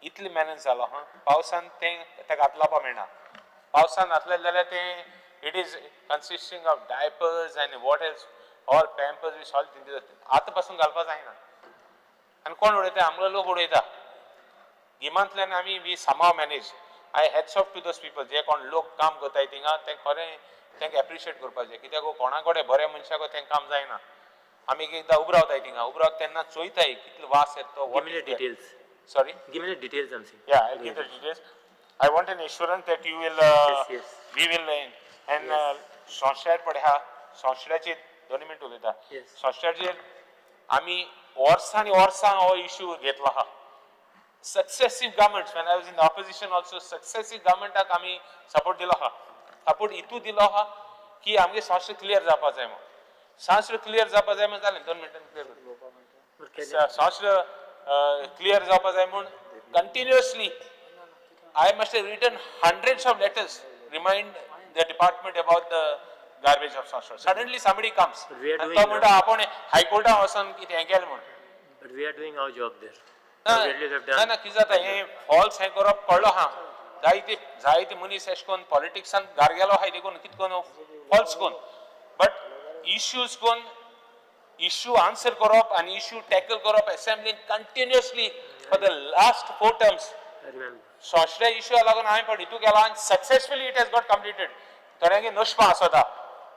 इतले मेनन्स जालो आहा, पावसान तें ताका हात लावपाक मेळना. पावसान घातलें जाल्यार तें it is consisting of diapers and what else, all Pampers be all आतां पासून घालपाक जायना. आनी कोण उडयता? आमलो लोक उडयता. गिमांतल्यान आमी we somehow manage. I hats off to those people, जे कोण लोक काम करताय थिंगा तें खरें तांकां एप्रिशिएट करपाचें, कित्याक कोणा कडेन बऱ्या मनशाक तें काम जायना. आमी एकदां उबो रावताय थिंगा, उबो रावता तेन्ना चोयताय कितलो वास येता तो. Give me the details. Sorry? Give me the details, I'm saying. Yeah, I'll give the details. I want an assurance that you will, yes. We will, and संस्थार पळय आहा, संस्थाचेर 2 मिनट उलयता. संस्थाचेर आमी वर्सां वर्सां हो इशू घेतलो आहा. Successive governments, when I was in the opposition also, successive गव्हर्मेंटाक आमी सपोर्ट दिलो आहा. सपोर्ट इतू दिलो आहा की आमगे संस्था क्लियर जावपा जाय म्हूण. संस्था क्लियर जावपा जाय म्हूण जालें, 2 मिनटान क्लियर जाता. संस्था क्लियर जावपा जाय म्हूण continuously I must have written hundreds of letters remind the department about the garbage of Sanstha. Suddenly somebody comes आनी तो म्हणटा आपूण हायकोर्टान वचून कितें हें केलें म्हूण. But we are doing our job there. ना ना, कितें जाता हें फॉल्स हें करप कळ्ळो आहा. जायते जायते मनीस अशें करून पॉलिटिक्सान गार गेलो आहाय देखून कितें करून फॉल्स करून, बट इश्यूज करून इश्यू आन्सर करप आनी इश्यू टॅकल करप असेंब्लीन continuously for the last 4 terms. सोंसल्या इश्यूआ लागून हांवें पण हितू केला आनी successfully it has got completed. थोड्यांगे नशपा आसता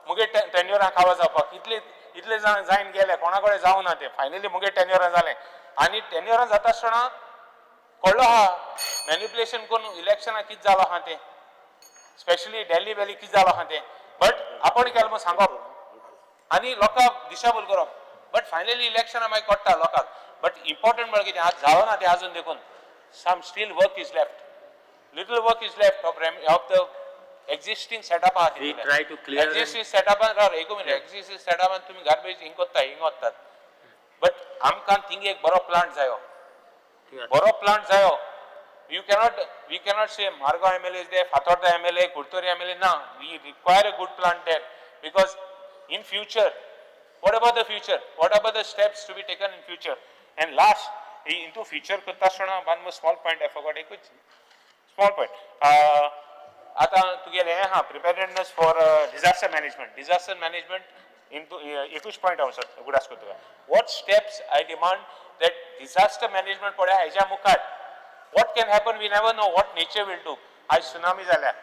मुगे टेन्युअरां काबार जावपाक, इतले इतले जाण जायन गेले, कोणा कडेन जावना ना तें. फायनली मुगे टेन्युअरां जालें आनी टेन्युअरां जाता आसतना कळ्ळो आहा मॅनिपुलेशन करून इलेक्शनाक कितें जालो आहा तें, स्पेशली दिल्ली वॅली कितें जालो आहा तें. बट आपूण केलें म्हूण सांगप आनी लोकांक दिशाभूल करप, बट फायनली इलेक्शनां मागीर कळटा लोकांक. बट इम्पॉर्टंट म्हळ्यार कितें, आज जालो ना तें आजून देखून some still work is left, little work is left of the existing setup आहा. एक्झिस्टींग सेटअपान राव एक मिनट, एक्झिस्टींग सेटअपान तुमी गार्बेज हिंग कोत्ता हिंग वतात, बट आमकां थिंग एक बरो प्लांट जायो, बरो प्लांट जायो. You cannot, we cannot say Margao MLA is there, Fatorda MLA, Curtorim MLA. ना, we require a good plant there, because in future, what about the future? What about the steps to be taken in future? And last, into future करता आसतना one more small point I forgot, एकूच small point. आतां तुगेलें हें आहा preparedness for disaster management. Disaster management into एकूच point हांव sir उगडास करता तुका. What steps I demand that disaster management पळय हेज्या मुखार what can happen we never know what nature will do. आयज सुनामी जाल्या,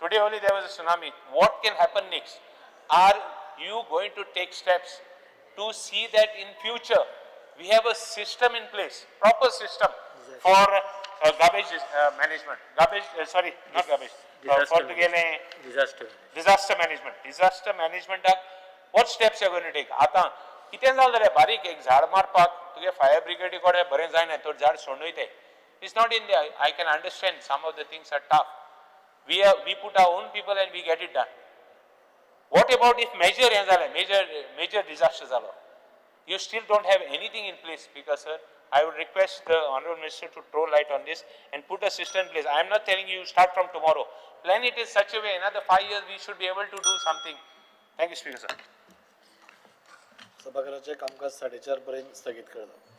today only there was a tsunami. What can happen next? Are you going to take steps to see that in future we have a system in place, proper system for garbage management, garbage, sorry, not garbage, for disaster, disaster management. Disaster management, what steps you are going to take? आतां कितें जालें जाल्यार बारीक एक झाड मारपाक तुगे fire ब्रिगेडी कडेन बरें जायना, तो झाड सोंडयताय. It's not in the, I can understand some of the things are tough. We put our own people and we get it done. What about if major हें जालें, major disaster जालो, you still don't have anything in place? Because sir, I would request the Honorable Minister to throw light on this and put a system in place. I am not telling you start from tomorrow. Plan it in such a way, another 5 years we should be able to do something. Thank you, Speaker sir. सभाघराचे कामकाज 4:30 पर्यंत स्थगीत करता.